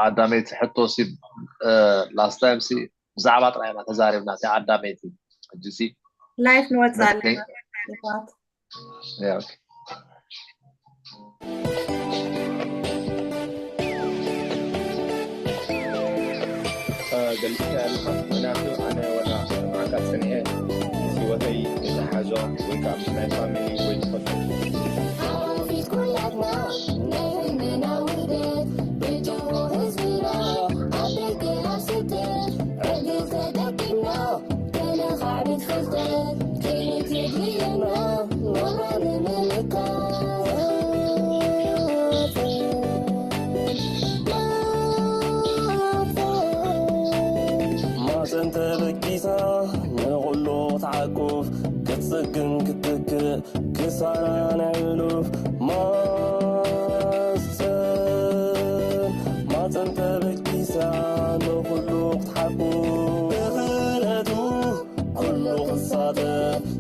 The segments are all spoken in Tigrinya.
ዓዳመይቲ ሕቶ ሲ ላስት ታይም ሲ ብዛዕባ ጥራይ ኢና ተዛሪብና። እቲ ዓዳመይቲ ሕጂ ሲ ላይፍ ንወፅእ መፍትሒ ኣለና። ገሊፅካ ኣለካ። ምክንያቱ ኣነ ወላ ማዕካ ፀኒሐ ምስ ህይወተይ ዝተሓዞ ወይ ከዓ ምስ ናይ ፋሚሊ ወይ ዝፈልጦ ማፀን ተበጊሳ ንኹሉ ክትዓቁፍ ክትፅግን ክትክእ ክሳራ ናይ ሕሉፍ ማፀን ማፀን ተበጊሳ ንኹሉ ክትሓቁፍ ብኽእለቱ ኩሉ ክሳተፍ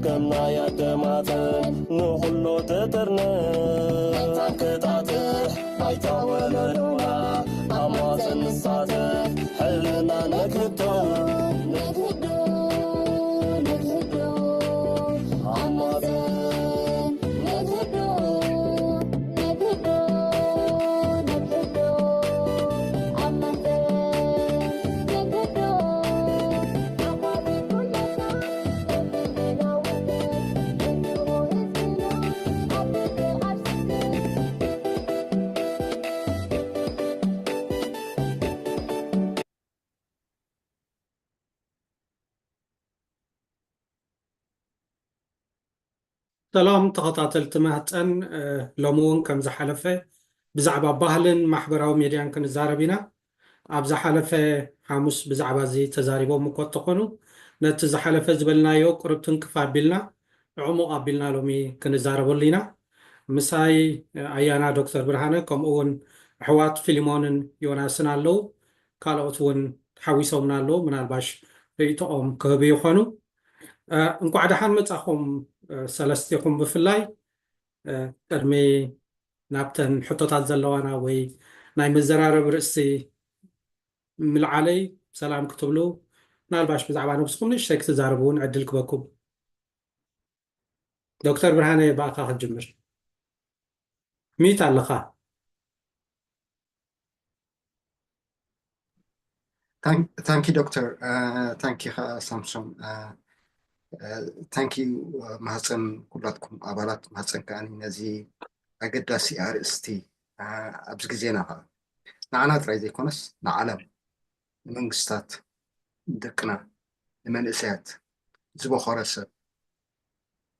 ከም ናይ ኣደማተን ንኹሉ ትጥርነፍ ክጣጥሕ ባይታ ወለዶና ኣብ ማፀን ንሳተፍ ሕልና ነክህዶ ነክህዶ ነክህዶ ኣብ ማፀን ነክህዶ ነክህዶ ነክህዶ ኣብ ማፀን ነክህዶ ኣባቢ ኩለና ሰላም ተኸታተልቲ ማህፀን፣ ሎሚ እውን ከም ዝሓለፈ ብዛዕባ ባህልን ማሕበራዊ ሜድያን ክንዛረብ ኢና። ኣብ ዝሓለፈ ሓሙስ ብዛዕባ እዚ ተዛሪቦም እኮ እንተኾኑ፣ ነቲ ዝሓለፈ ዝበልናዮ ቁሩብ ትንክፍ ኣቢልና ዕሙቕ ኣቢልና ሎሚ ክንዛረበሉ ኢና። ምሳይ ኣያና ዶክተር ብርሃነ ከምኡ እውን ኣሕዋት ፊሊሞንን ዮናስን ኣለዉ። ካልኦት እውን ሓዊሶምና ኣለዉ፣ ምናልባሽ ርእይቶኦም ክህቡ ይኾኑ። እንኳዕ ደሓን መጻኹም ሰለስቴኹም። ብፍላይ ቅድሚ ናብተን ሕቶታት ዘለዋና ወይ ናይ መዘራረብ ርእሲ ምልዓለይ ሰላም ክትብሉ፣ ምናልባሽ ብዛዕባ ነብስኹም ንእሽተይ ክትዛረቡ እውን ዕድል ክበኩም። ዶክተር ብርሃነ፣ ብኣኻ ክትጅምር። ሚዩት ኣለኻ። ታንኪ ዶክተር፣ ታንኪ ከኣ ሳምሶን፣ ታንኪ ማህፀን፣ ኩላትኩም ኣባላት ማህፀን ከኣ ነዚ ኣገዳሲ ኣርእስቲ ኣብዚ ግዜና ከኣ ንዓና ጥራይ ዘይኮነስ ንዓለም፣ ንመንግስታት፣ ንደቅና፣ ንመንእሰያት፣ ዝበኾረ ሰብ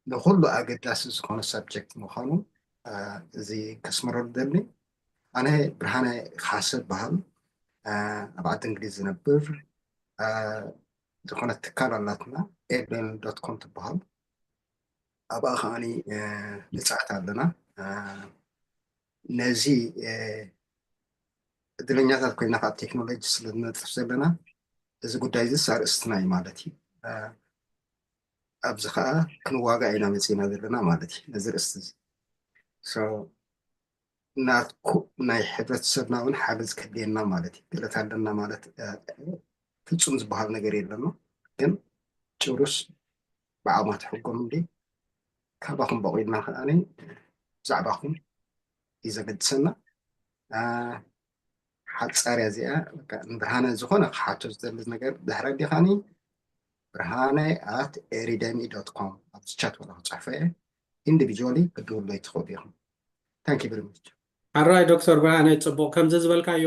ንኹሉ ኣገዳሲ ዝኾነ ሳብጀክት ምዃኑ እዚ ከስምረሉ ደሊ። ኣነ ብርሃነ ካሕሰ እበሃል። ኣብ ዓዲ እንግሊዝ ዝነብር ዝኾነት ትካል ኣላትና ኤደን ዶት ኮም ትበሃል። ኣብኣ ከዓኒ ንፅዕት ኣለና። ነዚ ዕድለኛታት ኮይና ካብ ቴክኖሎጂ ስለ ንነጥፍ ዘለና እዚ ጉዳይ እዚ ኣርእስትና እዩ ማለት እዩ። ኣብዚ ከዓ ክንዋጋእ ኢና መፂና ዘለና ማለት እዩ ነዚ ርእስቲ እዚ። ናትኩ ናይ ሕብረተሰብና እውን ሓገዝ ከድልየና ማለት እዩ። ክእለት ኣለና ማለት ፍፁም ዝበሃል ነገር የለና። ግን ጭሩስ ብዓማ ትሕጎም እንዲ ካባኹም በቑልና ከዓኒ ብዛዕባኹም እዩ ዘገድሰና። ሓፃርያ እዚኣ ንብርሃነ ዝኾነ ክሓቶ ዝደሊ ነገር ድሕረ ዲኻኒ ብርሃነ ኣት ኤሪደሚ ዶት ኮም ኣብዚ ቻት ወላ ክፅሕፎ እየ። ኢንዲቪጁዋሊ ክድውሎ ይትኽእሉ ኢኹም። ታንኪ ቨሪ ማች። ኣራይ ዶክተር ብርሃነ፣ ፅቡቕ። ከምዚ ዝበልካዮ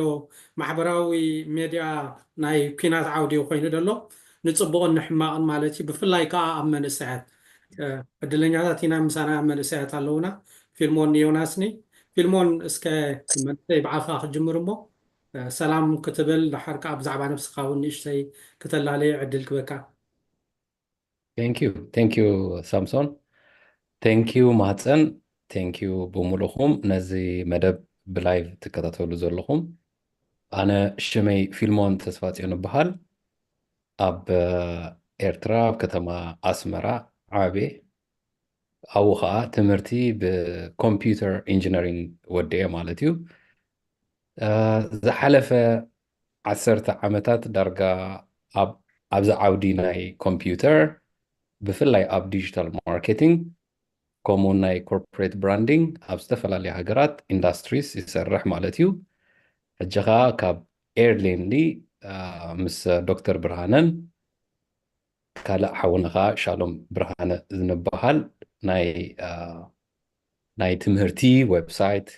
ማሕበራዊ ሜድያ ናይ ኲናት ዓውዲ እዩ ኮይኑ ዘሎ፣ ንፅቡቕን ንሕማቕን ማለት እዩ። ብፍላይ ከዓ ኣብ መንእሰያት ዕድለኛታት ኢና፣ ምሳና መንእሰያት ኣለውና። ፊልሞን ዮናስኒ። ፊልሞን፣ እስከ መንእሰይ ብዓኻ ክጅምር እሞ ሰላም ክትብል፣ ደሓር ከዓ ብዛዕባ ነብስኻ እውን ንእሽተይ ክተላለየ ዕድል ክበካ። Thank you, thank you ሳምሶን። Thank you ማህፀን። Thank you ብምሉእኹም ነዚ መደብ ብላይቭ ትከታተሉ ዘለኹም። ኣነ ሽመይ ፊልሞን ተስፋፅዮን እበሃል። ኣብ ኤርትራ ኣብ ከተማ ኣስመራ ዓብየ። ኣብኡ ከዓ ትምህርቲ ብኮምፒውተር ኢንጂነሪንግ ወድየ ማለት እዩ። ዝሓለፈ ዓሰርተ ዓመታት ዳርጋ ኣብዚ ዓውዲ ናይ ኮምፒውተር፣ ብፍላይ ኣብ ዲጂታል ማርኬቲንግ፣ ከምኡውን ናይ ኮርፖሬት ብራንዲንግ ኣብ ዝተፈላለዩ ሃገራት ኢንዳስትሪስ ይሰርሕ ማለት እዩ። ሕጂ ኸዓ ካብ ኤርሌንሊ ምስ ዶክተር ብርሃነን ካልእ ሓውና ኸዓ ሻሎም ብርሃነ ዝበሃል ናይ ናይ ትምህርቲ ዌብሳይት፣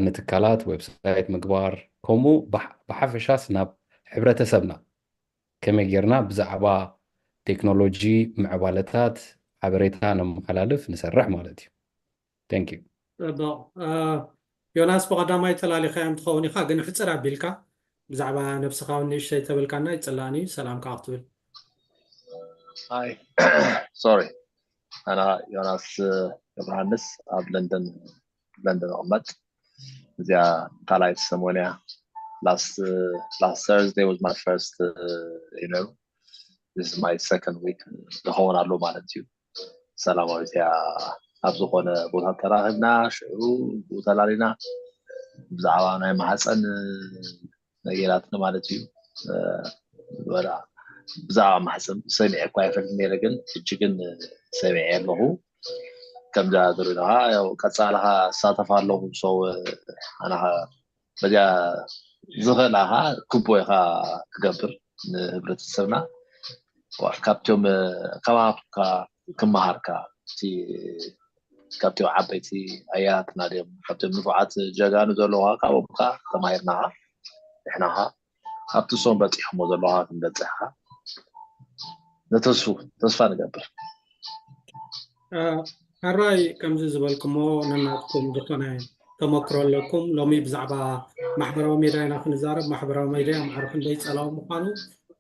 ንትካላት ዌብሳይት ምግባር፣ ከምኡ ብሓፈሻስ ናብ ሕብረተሰብና ከመይ ጌርና ብዛዕባ ቴክኖሎጂ ምዕባለታት ሓበሬታ ነመሓላልፍ ንሰርሕ ማለት እዩ። Thank you። ዮናስ፣ ብቐዳማይ ተላሊኻዮም ትኸውን ኢኻ፣ ግን ሕፅር ኣቢልካ ብዛዕባ ነብስኻ እውን ንእሽተይ ተበልካና ይፅላእኒ። ሰላም ከዓ ክትብል። Hi, sorry. ኣና ዮናስ ገብረሃንስ ኣብ ለንደን ለንደን እቕመጥ። እዚኣ ካልኣይቲ ሰሞን እያ። Last last Thursday was my first, you know, this is my second week ዝኸውን ኣሎ ማለት እዩ። ሰላማዊ እዚኣ ኣብ ዝኾነ ቦታ ተራኺብና፣ ሽዑ ብኡ ተላሊና ብዛዕባ ናይ ማህፀን ነገራትና ማለት እዩ። ወላ ብዛዕባ ማህፀን ሰሚዐ እኳ ኣይፈልጥ ነይረ፣ ግን ሕጂ ግን ሰሚዐ ኣለኹ። ከምዛ ዝርኢኻ ያው ቀፃልኻ እሳተፍ ኣለኹ። ሰው ኣናኻ በዚኣ ዝኽእላኻ ክቦ ኢኻ ክገብር ንህብረተሰብና ካብቶም ከባብካ ክመሃርካ ካብቶም ዓበይቲ ኣያትና ድዮም ካብቶም ንፉዓት ጀጋኑ ዘለውኻ ካብኦም ካ ተማሂርናኻ ንሕናኻ ኣብቲ እሶም በፂሖሞ ዘለውኻ ክንበፅሕኻ ነተስፉ ተስፋ ንገብር። ሕራይ ከምዚ ዝበልኩሞ ነናትኩም ዝኾነ ተመክሮ ኣለኩም። ሎሚ ብዛዕባ ማሕበራዊ ሜድያ ኢና ክንዛረብ። ማሕበራዊ ሜድያ ማዕረ ክንደይ ፀላዊ ምዃኑ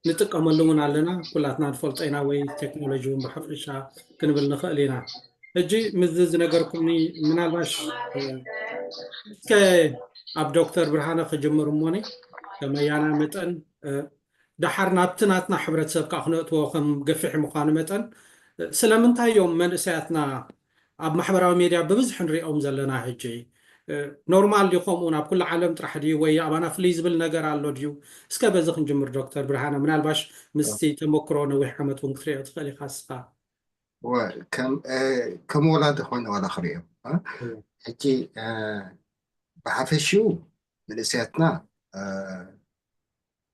ንጥቀመሉ እውን ኣለና። ኩላትና ንፈልጦ ኢና፣ ወይ ቴክኖሎጂ እውን ብሓፈሻ ክንብል ንኽእል ኢና። ሕጂ ምስዚ ዝነገርኩምኒ ምናልባሽ እስከ ኣብ ዶክተር ብርሃነ ክጅምር እሞኒ ከመያና መጠን ደሓር ናብቲ ናትና ሕብረተሰብ ከዓ ክነእትዎ ከም ገፊሕ ምዃኑ መጠን ስለምንታይ እዮም መንእሰያትና ኣብ ማሕበራዊ ሜድያ ብብዝሒ ንሪኦም ዘለና? ሕጂ ኖርማል ድዩ ከምኡ ናብ ኩሉ ዓለም ጥራሕ ድዩ ወይ ኣባና ፍልይ ዝብል ነገር ኣሎ ድዩ? እስከ በዚ ክንጅምር ዶክተር ብርሃነ፣ ምናልባሽ ምስቲ ተመክሮ ነዊሕ ዓመት እውን ክትሪኦ ትኽእል ኢኻ እስኻ። ከም ወላዲ ኮይነ ዋላ ክሪኦ ሕጂ ብሓፈሽኡ መንእሰያትና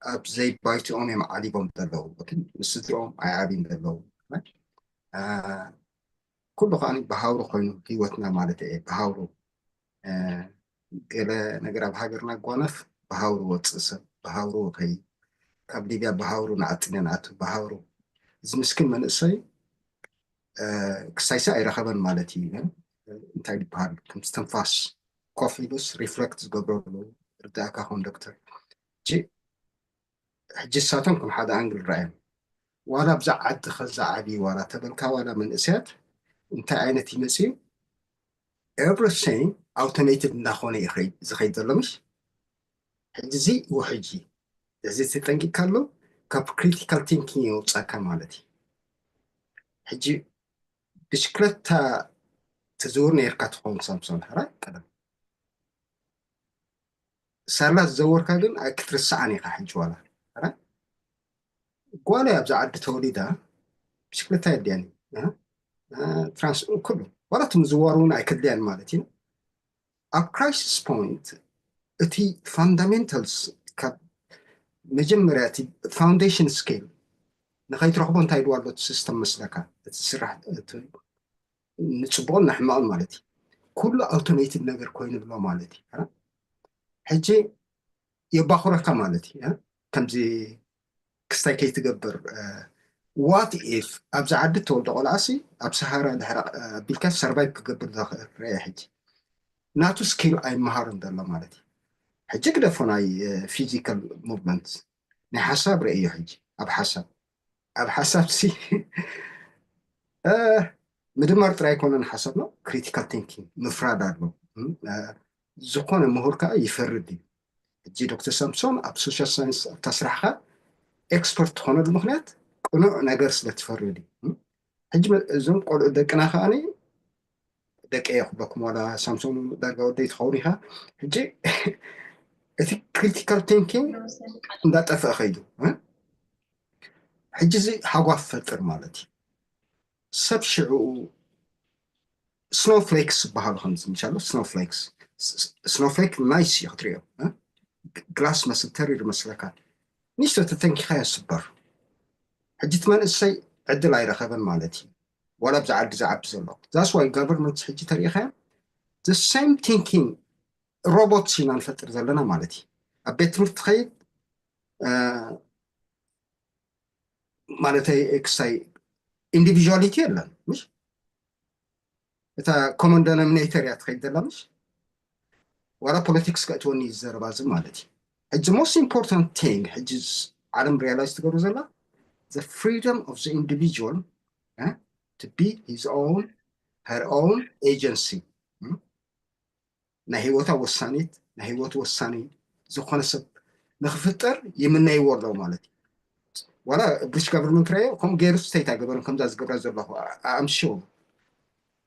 ኣብ ዘይባይትኦም እዮም ዓሊቦም ዘለዉ፣ ግን ምስ ስድርኦም ኣይዓብዩን ዘለዉ። ኩሉ ከዓ ብሃውሩ ኮይኑ ህይወትና ማለት እየ። ብሃውሩ ገለ ነገር ኣብ ሃገርና ጓነፍ ብሃውሩ ወፅእ ሰብ ብሃውሩ ከይ ካብ ሊብያ ብሃውሩ ንዓጢነ ንኣቱ ብሃውሩ እዚ ምስኪን መንእሰይ ክሳይሲ ኣይረኸበን ማለት እዩ። ግን እንታይ ዝበሃል ከም ትንፋስ ኮፍ ኢሉስ ሪፍለክት ዝገብረሉ ርዳእካ ኮንደክተር ሕጂ እሳቶም ከም ሓደ ኣንግል ራእዮም ዋላ ብዛ ዓዲ ከዛ ዓብዩ ዋላ ተበልካ ዋላ መንእሰያት እንታይ ዓይነት ይመፅዩ everything automated እንዳኾነ እዩ ዝኸይድ ዘሎ ምሽ ሕጂ እዚ ውሕጂ እዚ ተጠንቂቅካ ኣሎ ካብ critical thinking የውፃካ ማለት እዩ። ሕጂ ብሽክለታ ትዝውር ነይርካ ትኸውን ሳምሶን ሕራይ ቀደም ሳላ ዝዘወርካ ግን ክትርስዓን ኢኻ ሕጂ ዋላ ጓል ኣብዛ ዓዲ ተወሊዳ ብሽክለታ የድልያን ትራንስ ኩሉ ዋላ እቲ ምዝዋር እውን ኣይከድልያን ማለት እዩ። ኣብ crisis point እቲ fundamentals ካብ መጀመርያ እቲ foundation skill ንኸይትረኽቦ እንታይ ኢልዋ ኣሎ እቲ system መስለካ እቲ ስራሕ ንፅቡቕን ንሕማቕን ማለት እዩ። ኩሉ automated ነገር ኮይኑ ኣሎ ማለት እዩ። ሕጂ የባኹረካ ማለት እዩ። ከምዚ ክስታይ ከይትገብር what if ኣብዚ ዓዲ ተወልደ ቆልዓሲ ኣብ ሰሃራ ድሕሪ ኣቢልካ survive ክገብር ዝኽእል ርአ ሕጂ ናቱ skill ኣይመሃርን ዘሎ ማለት እዩ። ሕጂ ግደፎ ናይ physical movement ናይ ሓሳብ ርእዮ ሕጂ ኣብ ሓሳብ ኣብ ሓሳብ ሲ ምድማር ጥራይ ኣይኮነን ሓሳብ ነው። Critical thinking ምፍራድ ኣሎ። ዝኾነ ምሁር ከዓ ይፈርድ እዩ። ሕጂ ዶክተር ሳምሶን ኣብ social science ኣብታ ስራሕካ expert ትኾነሉ ምክንያት ቅኑዕ ነገር ስለ ትፈርድ እዩ። ሕጂ እዞም ቆልዑ ደቅና ከዓ ደቂ እየ ክብለኩም ዋላ ሳምሶን ዳርጋ ወደይ ትኸውን ኢኻ። ሕጂ እቲ critical thinking እንዳጠፍአ ከይዱ ሕጂ እዚ ሃጓፍ ፈጥር ማለት እዩ። ሰብ ሽዕኡ snowflakes ዝበሃሉ ከምዚ ምሻሉ snowflakes snowflake nice እዩ ክትሪኦ። ግላስ መስል ተሪር መስለካ ንሽቶ ተተንኪኻ ይስበር። ሕጂ እቲ መንእሰይ ዕድል ኣይረኸበን ማለት እዩ። ዋላ ኣብዚ ዓዲ ዝዓቢ ዘሎ that's why government ሕጂ ተሪኢኻ the same thinking robots ኢና ንፈጥር ዘለና ማለት እዩ። ኣብ ቤት ትምህርቲ ትኸይድ ማለተይ ክስታይ individuality የለን ምሽ እታ common denominator እያ ትኸይድ ዘላ ምሽ ዋላ politics ከእትወኒ እዩ ዘረባ እዚ ማለት እዩ። ሕጂ most important thing ሕጂ ዓለም realize ትገብሩ ዘላ the freedom of the individual to be his own her own agency ናይ ህይወታ ወሳኒት ናይ ህይወት ወሳኒ ዝኾነ ሰብ ንክፍጠር ይምነይዎ ኣለዉ ማለት እዩ። ዋላ ብሪሽ ጋቨርንመንት ራዮ ከምኡ ገይሩ ስቴት ኣይገበርን ከምዛ ዝገብራ ዘለኹ ኣምሽው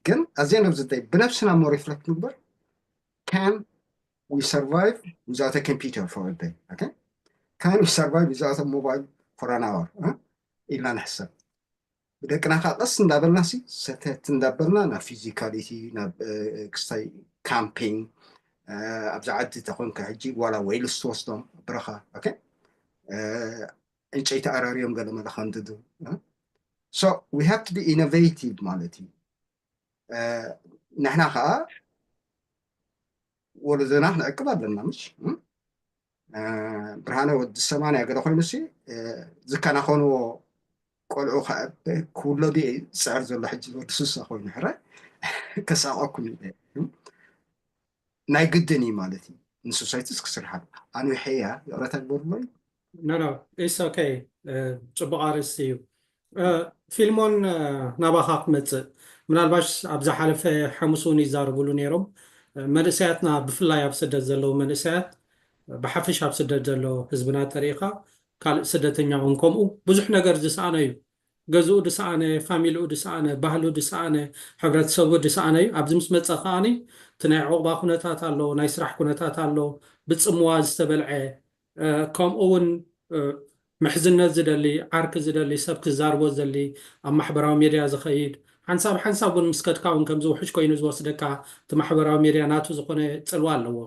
ግን ኣዚያ ነብዚ ብነብስና ሞ ሪፍለክት ንግበር can we survive without a computer for a day okay can we survive without a mobile for an hour ኢልና ንሕሰብ ብደቅና ከዓ ቀስ እንዳበልና ሲ ሰተት እንዳበልና ናብ physicality ናብ ክስታይ camping ኣብዚ ዓዲ ተኮንካ ሕጂ ዋላ ወይልስ ትወስዶም ብረኻ okay ዕንጨይቲ ኣራርዮም ገለ መለ ከንድዱ so we have to be innovative ማለት እዩ። ንሕና ከዓ ወለዶና ክንዕቅብ ኣለና ምሽ ብርሃነ ወዲ ሰማንያ ገለ ኮይኑ ሲ ዝከናኸንዎ ቆልዑ ክውለዱ ዝፅዕር ዘሎ ሕጂ ወዲ ስሳ ኮይኑ ሕረ ከሳቀኩም ናይ ግድን እዩ ማለት እዩ ንሶሳይትስ ክስርሓሉ ኣንዊሐያ ይቅረታ ግበሩለይ no no it's okay ፅቡቅ ኣርእስቲ እዩ ፊልሞን ናባኻ ክመፅእ ምናልባሽ ኣብ ዝሓለፈ ሓሙስ እውን ይዛረብሉ ነይሮም መንእሰያትና ብፍላይ ኣብ ስደት ዘለዉ መንእሰያት ብሓፈሽ ኣብ ስደት ዘሎ ህዝብና ተሪኢኻ ካልእ ስደተኛ እውን ከምኡ ብዙሕ ነገር ዝሰኣነ እዩ ገዝኡ ድሰኣነ ፋሚልኡ ድሰኣነ ባህሉ ድሰኣነ ሕብረተሰቡ ድሰኣነ እዩ ኣብዚ ምስ መፀ ከዓኒ እቲ ናይ ዕቑባ ኩነታት ኣሎ ናይ ስራሕ ኩነታት ኣሎ ብፅምዋ ዝተበልዐ ከምኡ እውን ምሕዝነት ዝደሊ ዓርኪ ዝደሊ ሰብ ክዛርቦ ዝደሊ ኣብ ማሕበራዊ ሜድያ ዝኸይድ ሓንሳብ ሓንሳብ እውን ምስ ከድካ እውን ከምዚ ውሕጅ ኮይኑ ዝወስደካ እቲ ማሕበራዊ ሜድያ ናቱ ዝኾነ ፅልዋ ኣለዎ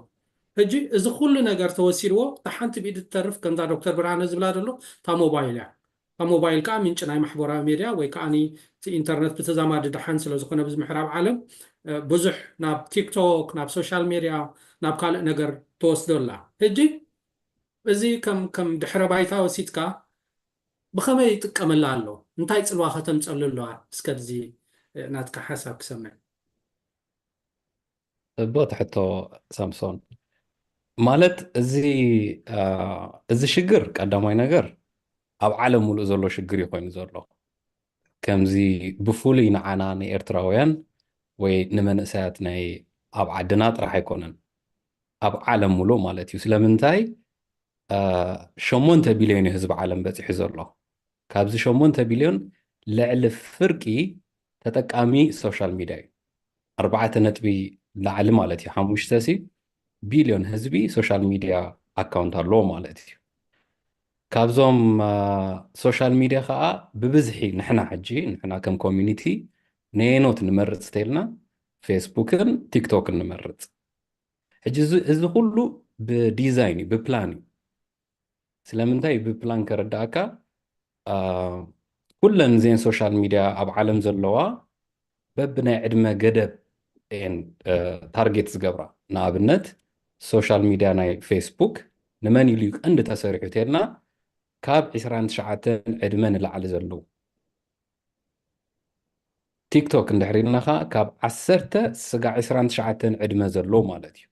ሕጂ እዚ ኩሉ ነገር ተወሲድዎ እታ ሓንቲ ብኢድ ትተርፍ ከምዛ ዶክተር ብርሃነ ዝብላ ዘሎ እታ ሞባይል እያ እታ ሞባይል ከዓ ምንጭ ናይ ማሕበራዊ ሜድያ ወይ ከዓ እቲ ኢንተርነት ብተዛማዲ ደሓን ስለ ዝኾነ ብዚ ምሕራብ ዓለም ብዙሕ ናብ ቲክቶክ ናብ ሶሻል ሜድያ ናብ ካልእ ነገር ትወስዶ ኣላ ሕጂ እዚ ከም ከም ድሕረ ባይታ ወሲድካ ብኸመይ ይጥቀመላ ኣሎ እንታይ ፅልዋ ከተምፀሉ ኣለዋ እስከ እዚ ናትካ ሓሳብ ክሰምዕ ፅብቕቲ ሕቶ ሳምሶን ማለት እዚ እዚ ሽግር ቀዳማይ ነገር ኣብ ዓለም ሙሉእ ዘሎ ሽግር እዩ ኮይኑ ዘሎ ከምዚ ብፍሉይ ንዓና ንኤርትራውያን ወይ ንመንእሰያት ናይ ኣብ ዓድና ጥራሕ ኣይኮነን ኣብ ዓለም ሙሉእ ማለት እዩ ስለምንታይ ሸሞንተ ቢልዮን እዩ ህዝቢ ዓለም በፂሑ ዘሎ ካብዚ ሸሞንተ ቢልዮን ልዕሊ ፍርቂ ተጠቃሚ ሶሻል ሚድያ እዩ ኣርባዕተ ነጥቢ ላዕሊ ማለት እዩ ሓሙሽተ ሲ ቢልዮን ህዝቢ ሶሻል ሚድያ ኣካውንት ኣለዎ ማለት እዩ ካብዞም ሶሻል ሚድያ ከዓ ብብዝሒ ንሕና ሕጂ ንሕና ከም ኮሚኒቲ ነየኖት ንመርፅ ተልና ፌስቡክን ቲክቶክን ንመርፅ ሕጂ እዚ ኩሉ ብዲዛይን እዩ ብፕላን እዩ ስለምንታይ ብፕላን ከረዳእካ ኩለን ዜን ሶሻል ሚድያ ኣብ ዓለም ዘለዋ በብናይ ዕድመ ገደብ እየን ታርጌት ዝገብራ ንኣብነት ሶሻል ሚድያ ናይ ፌስቡክ ንመን ኢሉ እዩ ቀንዲ ተሰሪሑ ተልና ካብ ዕስራን ትሽዓተን ዕድመ ንላዕሊ ዘለዉ ቲክቶክ እንድሕር ኢልና ከዓ ካብ ዓሰርተ ስጋዕ ዕስራን ትሽዓተን ዕድመ ዘለዉ ማለት እዩ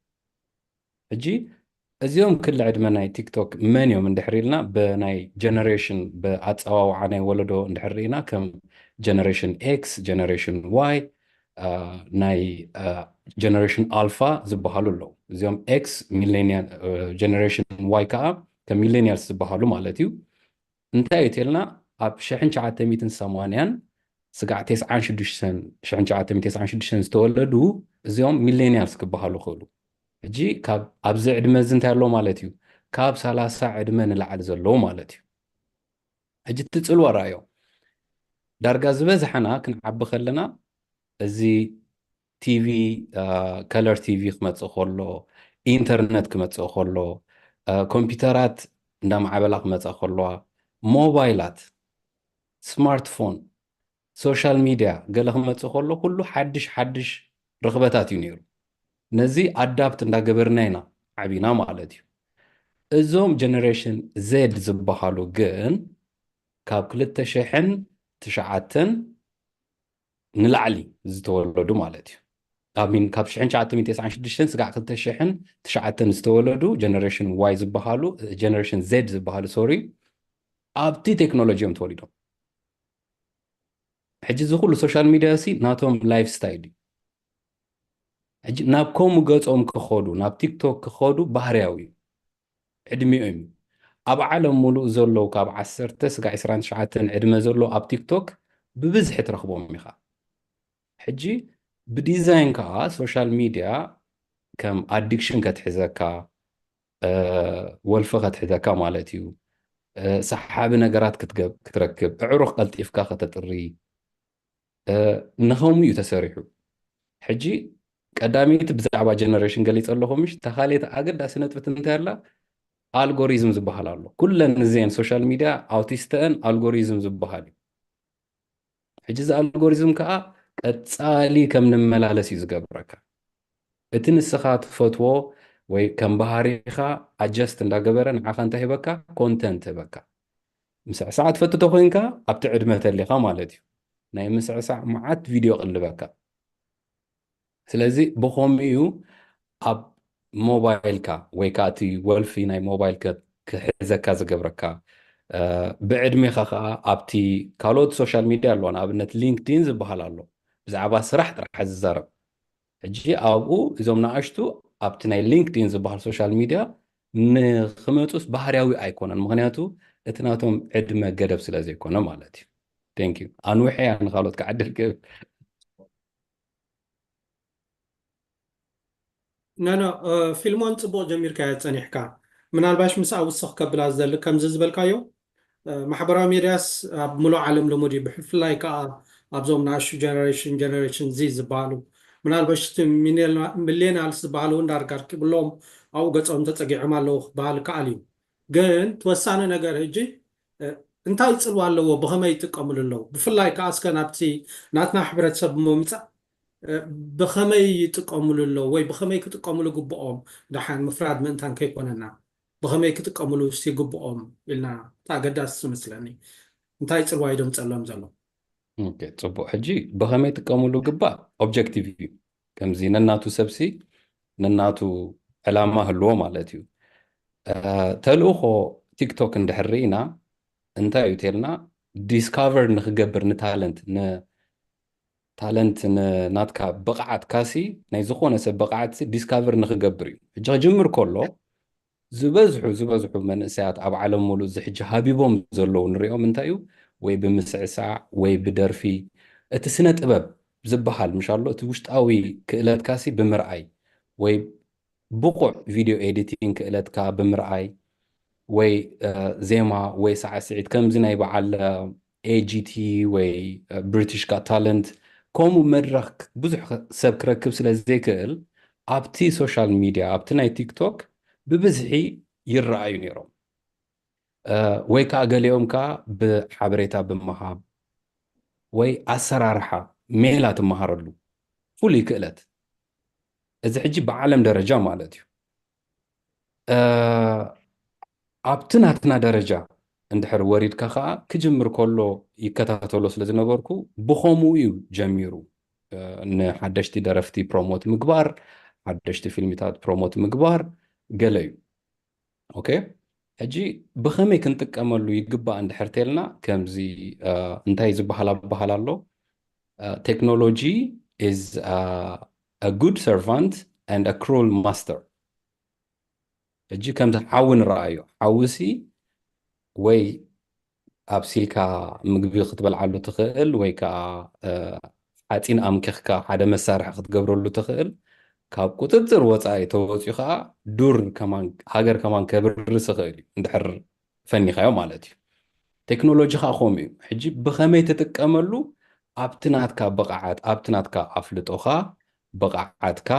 ሕጂ እዚኦም ክሊ ዕድመ ናይ ቲክቶክ መን እዮም እንድሕር ኢልና ብናይ ጀነሬሽን ብኣፀዋውዓ ናይ ወለዶ እንድሕር ርኢና ከም ጀነሬሽን ኤክስ ጀነሬሽን ዋይ ናይ ጀነሬሽን ኣልፋ ዝበሃሉ ኣለዉ እዚኦም ኤክስ ሚሌኒያል ጀነሬሽን ዋይ ከዓ ከም ሚሌኒያልስ ዝበሃሉ ማለት እዩ እንታይ እዩ ተልና ኣብ ሽሕን ትሽዓተ ሚእትን ሰማንያን ስጋዕ ተስዓን ሽዱሽተን ሽሕን ትሽዓተ ሚእትን ተስዓን ሽዱሽተን ዝተወለዱ እዚኦም ሚሌኒያልስ ክበሃሉ ይኽእሉ ሕጂ ካብ ኣብዚ ዕድመ እዚ እንታይ ኣለዎ ማለት እዩ? ካብ ሰላሳ ዕድመ ንላዕሊ ዘለዉ ማለት እዩ። ሕጂ እቲ ጽልዋ ረኣዮ። ዳርጋ ዝበዝሓና ክንዓቢ ከለና እዚ ቲቪ፣ ከለር ቲቪ ክመጽእ ከሎ፣ ኢንተርነት ክመጽእ ከሎ፣ ኮምፒውተራት እንዳማዕበላ ክመጻ ከለዋ፣ ሞባይላት፣ ስማርትፎን፣ ሶሻል ሚድያ ገለ ክመጽእ ከሎ ኩሉ ሓድሽ ሓድሽ ርኽበታት እዩ ነይሩ። ነዚ ኣዳፕት እንዳገበርና ኢና ዓቢና ማለት እዩ። እዞም ጀነሬሽን ዜድ ዝበሃሉ ግን ካብ ክልተ ሽሕን ትሽዓተን ንላዕሊ ዝተወለዱ ማለት እዩ። ካብ ሚን ካብ ሽሕን ትሽዓተ ሚእትን ተስዓን ሽዱሽተን ስጋዕ ክልተ ሽሕን ትሽዓተን ዝተወለዱ ጀነሬሽን ዋይ ዝበሃሉ፣ ጀነሬሽን ዜድ ዝበሃሉ፣ ሶሪ፣ ኣብቲ ቴክኖሎጂ እዮም ተወሊዶም። ሕጂ እዚ ኩሉ ሶሻል ሚድያ ሲ ናቶም ላይፍ ስታይል እዩ። ሕጂ ናብ ከምኡ ገጾም ክኸዱ፣ ናብ ቲክቶክ ክኸዱ ባህርያዊ እዩ። ዕድሚኦም እዩ። ኣብ ዓለም ሙሉእ ዘለዉ ካብ ዓሰርተ ስጋዕ ዕስራን ትሽዓተን ዕድመ ዘለዉ ኣብ ቲክቶክ ብብዝሒ ትረኽቦም ኢኻ። ሕጂ ብዲዛይን ከኣ ሶሻል ሚድያ ከም ኣዲክሽን ከትሕዘካ፣ እ፣ ወልፊ ከትሕዘካ ማለት እዩ። እ፣ ሰሓቢ ነገራት ክትገብ-፣ ክትረክብ፣ ኣዕሩኽ ቀልጢፍካ ከተጥሪ፣ እ፣ ንኸምኡ እዩ ተሰሪሑ። ሕጂ ቀዳመይቲ ብዛዕባ ጀነሬሽን ገሊጸ ኣለኹ ምሽ፣ እታ ካልኣይቲ ኣገዳሲ ነጥብቲ እንታይ ኣላ? ኣልጎሪዝም ዝበሃል ኣሎ። ኩለን እዘን ሶሻል ሚድያ ኣውቲስተአን ኣልጎሪዝም ዝበሃል እዩ። ሕጂ እዚ ኣልጎሪዝም ከኣ ቀጻሊ ከም ንመላለስ እዩ ዝገብረካ። እቲ ንስኻ ትፈትዎ ወይ ከም ባህሪኻ ኣጀስት እንዳገበረ ንዓኻ እንታይ ሂበካ? ኮንተንት ሂበካ። ምስዕሳዕ ትፈቱ ተኾይንካ ኣብቲ ዕድመ ተሊኻ ማለት እዩ። ናይ ምስዕሳዕ መዓት ቪድዮ ቅልበካ። ስለዚ ብኸምኡ እዩ ኣብ ሞባይልካ ወይ ከዓ እቲ ወልፊ ናይ ሞባይልከ ክሕዘካ ዝገብረካ። እ፣ ብዕድሜኻ ከዓ ኣብቲ ካልኦት ሶሻል ሚድያ ኣለዋ፣ ንኣብነት ሊንክዲን ዝበሃል ኣሎ፣ ብዛዕባ ስራሕ ጥራሕ ዝዛረብ። ሕጂ ኣብኡ እዞም ንኣሽቱ ኣብቲ ናይ ሊንክዲን ዝበሃል ሶሻል ሚድያ ንክመፁስ ባህርያዊ ኣይኮነን፣ ምክንያቱ እቲ ናቶም ዕድመ ገደብ ስለ ዘይኮነ ማለት እዩ። ቴንክ ዩ። ኣንውሐ እያ ንካልኦት ክዓድል ክብል። ኖ ኖ፣ ፊልሞን፣ ፅቡቅ ጀሚርካዮ ፀኒሕካ። ምናልባሽ ምስኣ ውስኽ ከብላ ዝደሊ ከምዚ ዝበልካዮ፣ ማሕበራዊ ሜድያስ ኣብ ሙሉእ ዓለም ልሙድ እዩ፣ ብፍላይ ከዓ ኣብዞም ንኣሽቱ ጀነሬሽን፣ ጀነሬሽን ዚ ዝበሃሉ። ምናልባሽ እቲ ሚሌና-፣ ሚሌናልስ ዝበሃሉ እውን ዳርጋ ኣርኪብሎም ኣብኡ ገፆም ተፀጊዖም ኣለዉ ክበሃል ይከኣል እዩ። ግን ተወሳኒ ነገር ሕጂ እንታይ ፅልዋ ኣለዎ፣ ብኸመይ ይጥቀምሉ ኣለዉ? ብፍላይ ከዓ እስከ ናብቲ ናትና ሕብረተሰብ ብምምፃእ ብኸመይ ይጥቀምሉ ኣለዉ ወይ ብኸመይ ክጥቀምሉ ግብኦም፣ ደሓን ምፍራድ ምእንታን ከይኮነና ብኸመይ ክጥቀምሉ ይግብኦም ኢልና፣ እቲ ኣገዳሲ ዝመስለኒ እንታይ ፅልዋ እዩ ደምፀሎም ዘሎ? ኦኬ፣ ፅቡቅ። ሕጂ ብኸመይ ይጥቀምሉ ግባእ ኦብጀክቲቭ እዩ። ከምዚ ነናቱ ሰብሲ ነናቱ ዕላማ ህልዎ ማለት እዩ። እ፣ ተልእኾ ቲክቶክ እንድሕር ርኢና እንታይ እዩ ተልና፣ ዲስካቨር ንክገብር ንታለንት፣ ንታለንት፣ ንናትካ ብቕዓት ካሲ ናይ ዝኾነ ሰብ ብቕዓት ዲስካቨር ንክገብር እዩ። ሕጂ ክጅምር ከሎ ዝበዝሑ፣ ዝበዝሑ መንእሰያት ኣብ ዓለም ሙሉእ እዚ ሕጂ ሃቢቦም ዘለዉ ንሪኦም እንታይ እዩ? ወይ ብምስዕሳዕ ወይ ብደርፊ። እቲ ስነ ጥበብ ዝበሃል ምሽ ኣሎ፣ እቲ ውሽጣዊ ክእለትካሲ ብምርኣይ ወይ ብቑዕ ቪድዮ ኤዲቲንግ ክእለትካ ብምርኣይ ወይ፣ እ፣ ዜማ ወይ ሳዕስዒት ከምዚ ናይ በዓል፣ እ፣ ኤ ጂ ቲ ወይ፣ እ፣ ብሪቲሽ ጋት ታለንት ከምኡ መድረኽ ብዙሕ ሰብ ክረክብ ስለ ዘይክእል ኣብቲ ሶሻል ሚድያ ኣብቲ ናይ ቲክቶክ ብብዝሒ ይረኣዩ ነይሮም። እ፣ ወይ ከዓ ገሊኦም ከዓ ብሓበሬታ ብምሃብ ወይ ኣሰራርሓ ሜላ ትመሃረሉ ፍሉይ ክእለት። እዚ ሕጂ ብዓለም ደረጃ ማለት እዩ። እ፣ ኣብቲ ናትና ደረጃ እንድሕር ወሪድካ ከዓ ክጅምር ከሎ ይከታተሎ ስለ ዝነበርኩ ብኸምኡ እዩ ጀሚሩ። እ፣ ንሓደሽቲ ደረፍቲ ፕሮሞት ምግባር፣ ሓደሽቲ ፊልሚታት ፕሮሞት ምግባር ገለ እዩ። ኦኬ፣ ሕጂ ብኸመይ ክንጥቀመሉ ይግባእ እንድሕር ተልና ከምዚ፣ እ፣ እንታይ ዝበሃል ኣበሃል ኣሎ? ቴክኖሎጂ is a good servant and a cruel master። ሕጂ ከምዚ ሓዊ ንረኣዮ፣ ሓዊሲ ወይ ኣብሲልካ ምግቢ ክትበልዓሉ ትኽእል ወይ ከዓ፣ እ፣ ሓፂን ኣምኪኽካ ሓደ መሳርሒ ክትገብረሉ ትኽእል። ካብ ቁፅፅር ወፃኢ ተወፂኡ ከዓ ዱር ከማን ሃገር ከማን ከብርስ ይኽእል እዩ፣ እንድሕር ፈኒኻዮ ማለት እዩ። ቴክኖሎጂ ከዓ ከምኡ እዩ። ሕጂ ብኸመይ ትጥቀመሉ ኣብቲ ናትካ ብቕዓት፣ ኣብቲ ናትካ ኣፍልጦኻ፣ ብቕዓትካ፣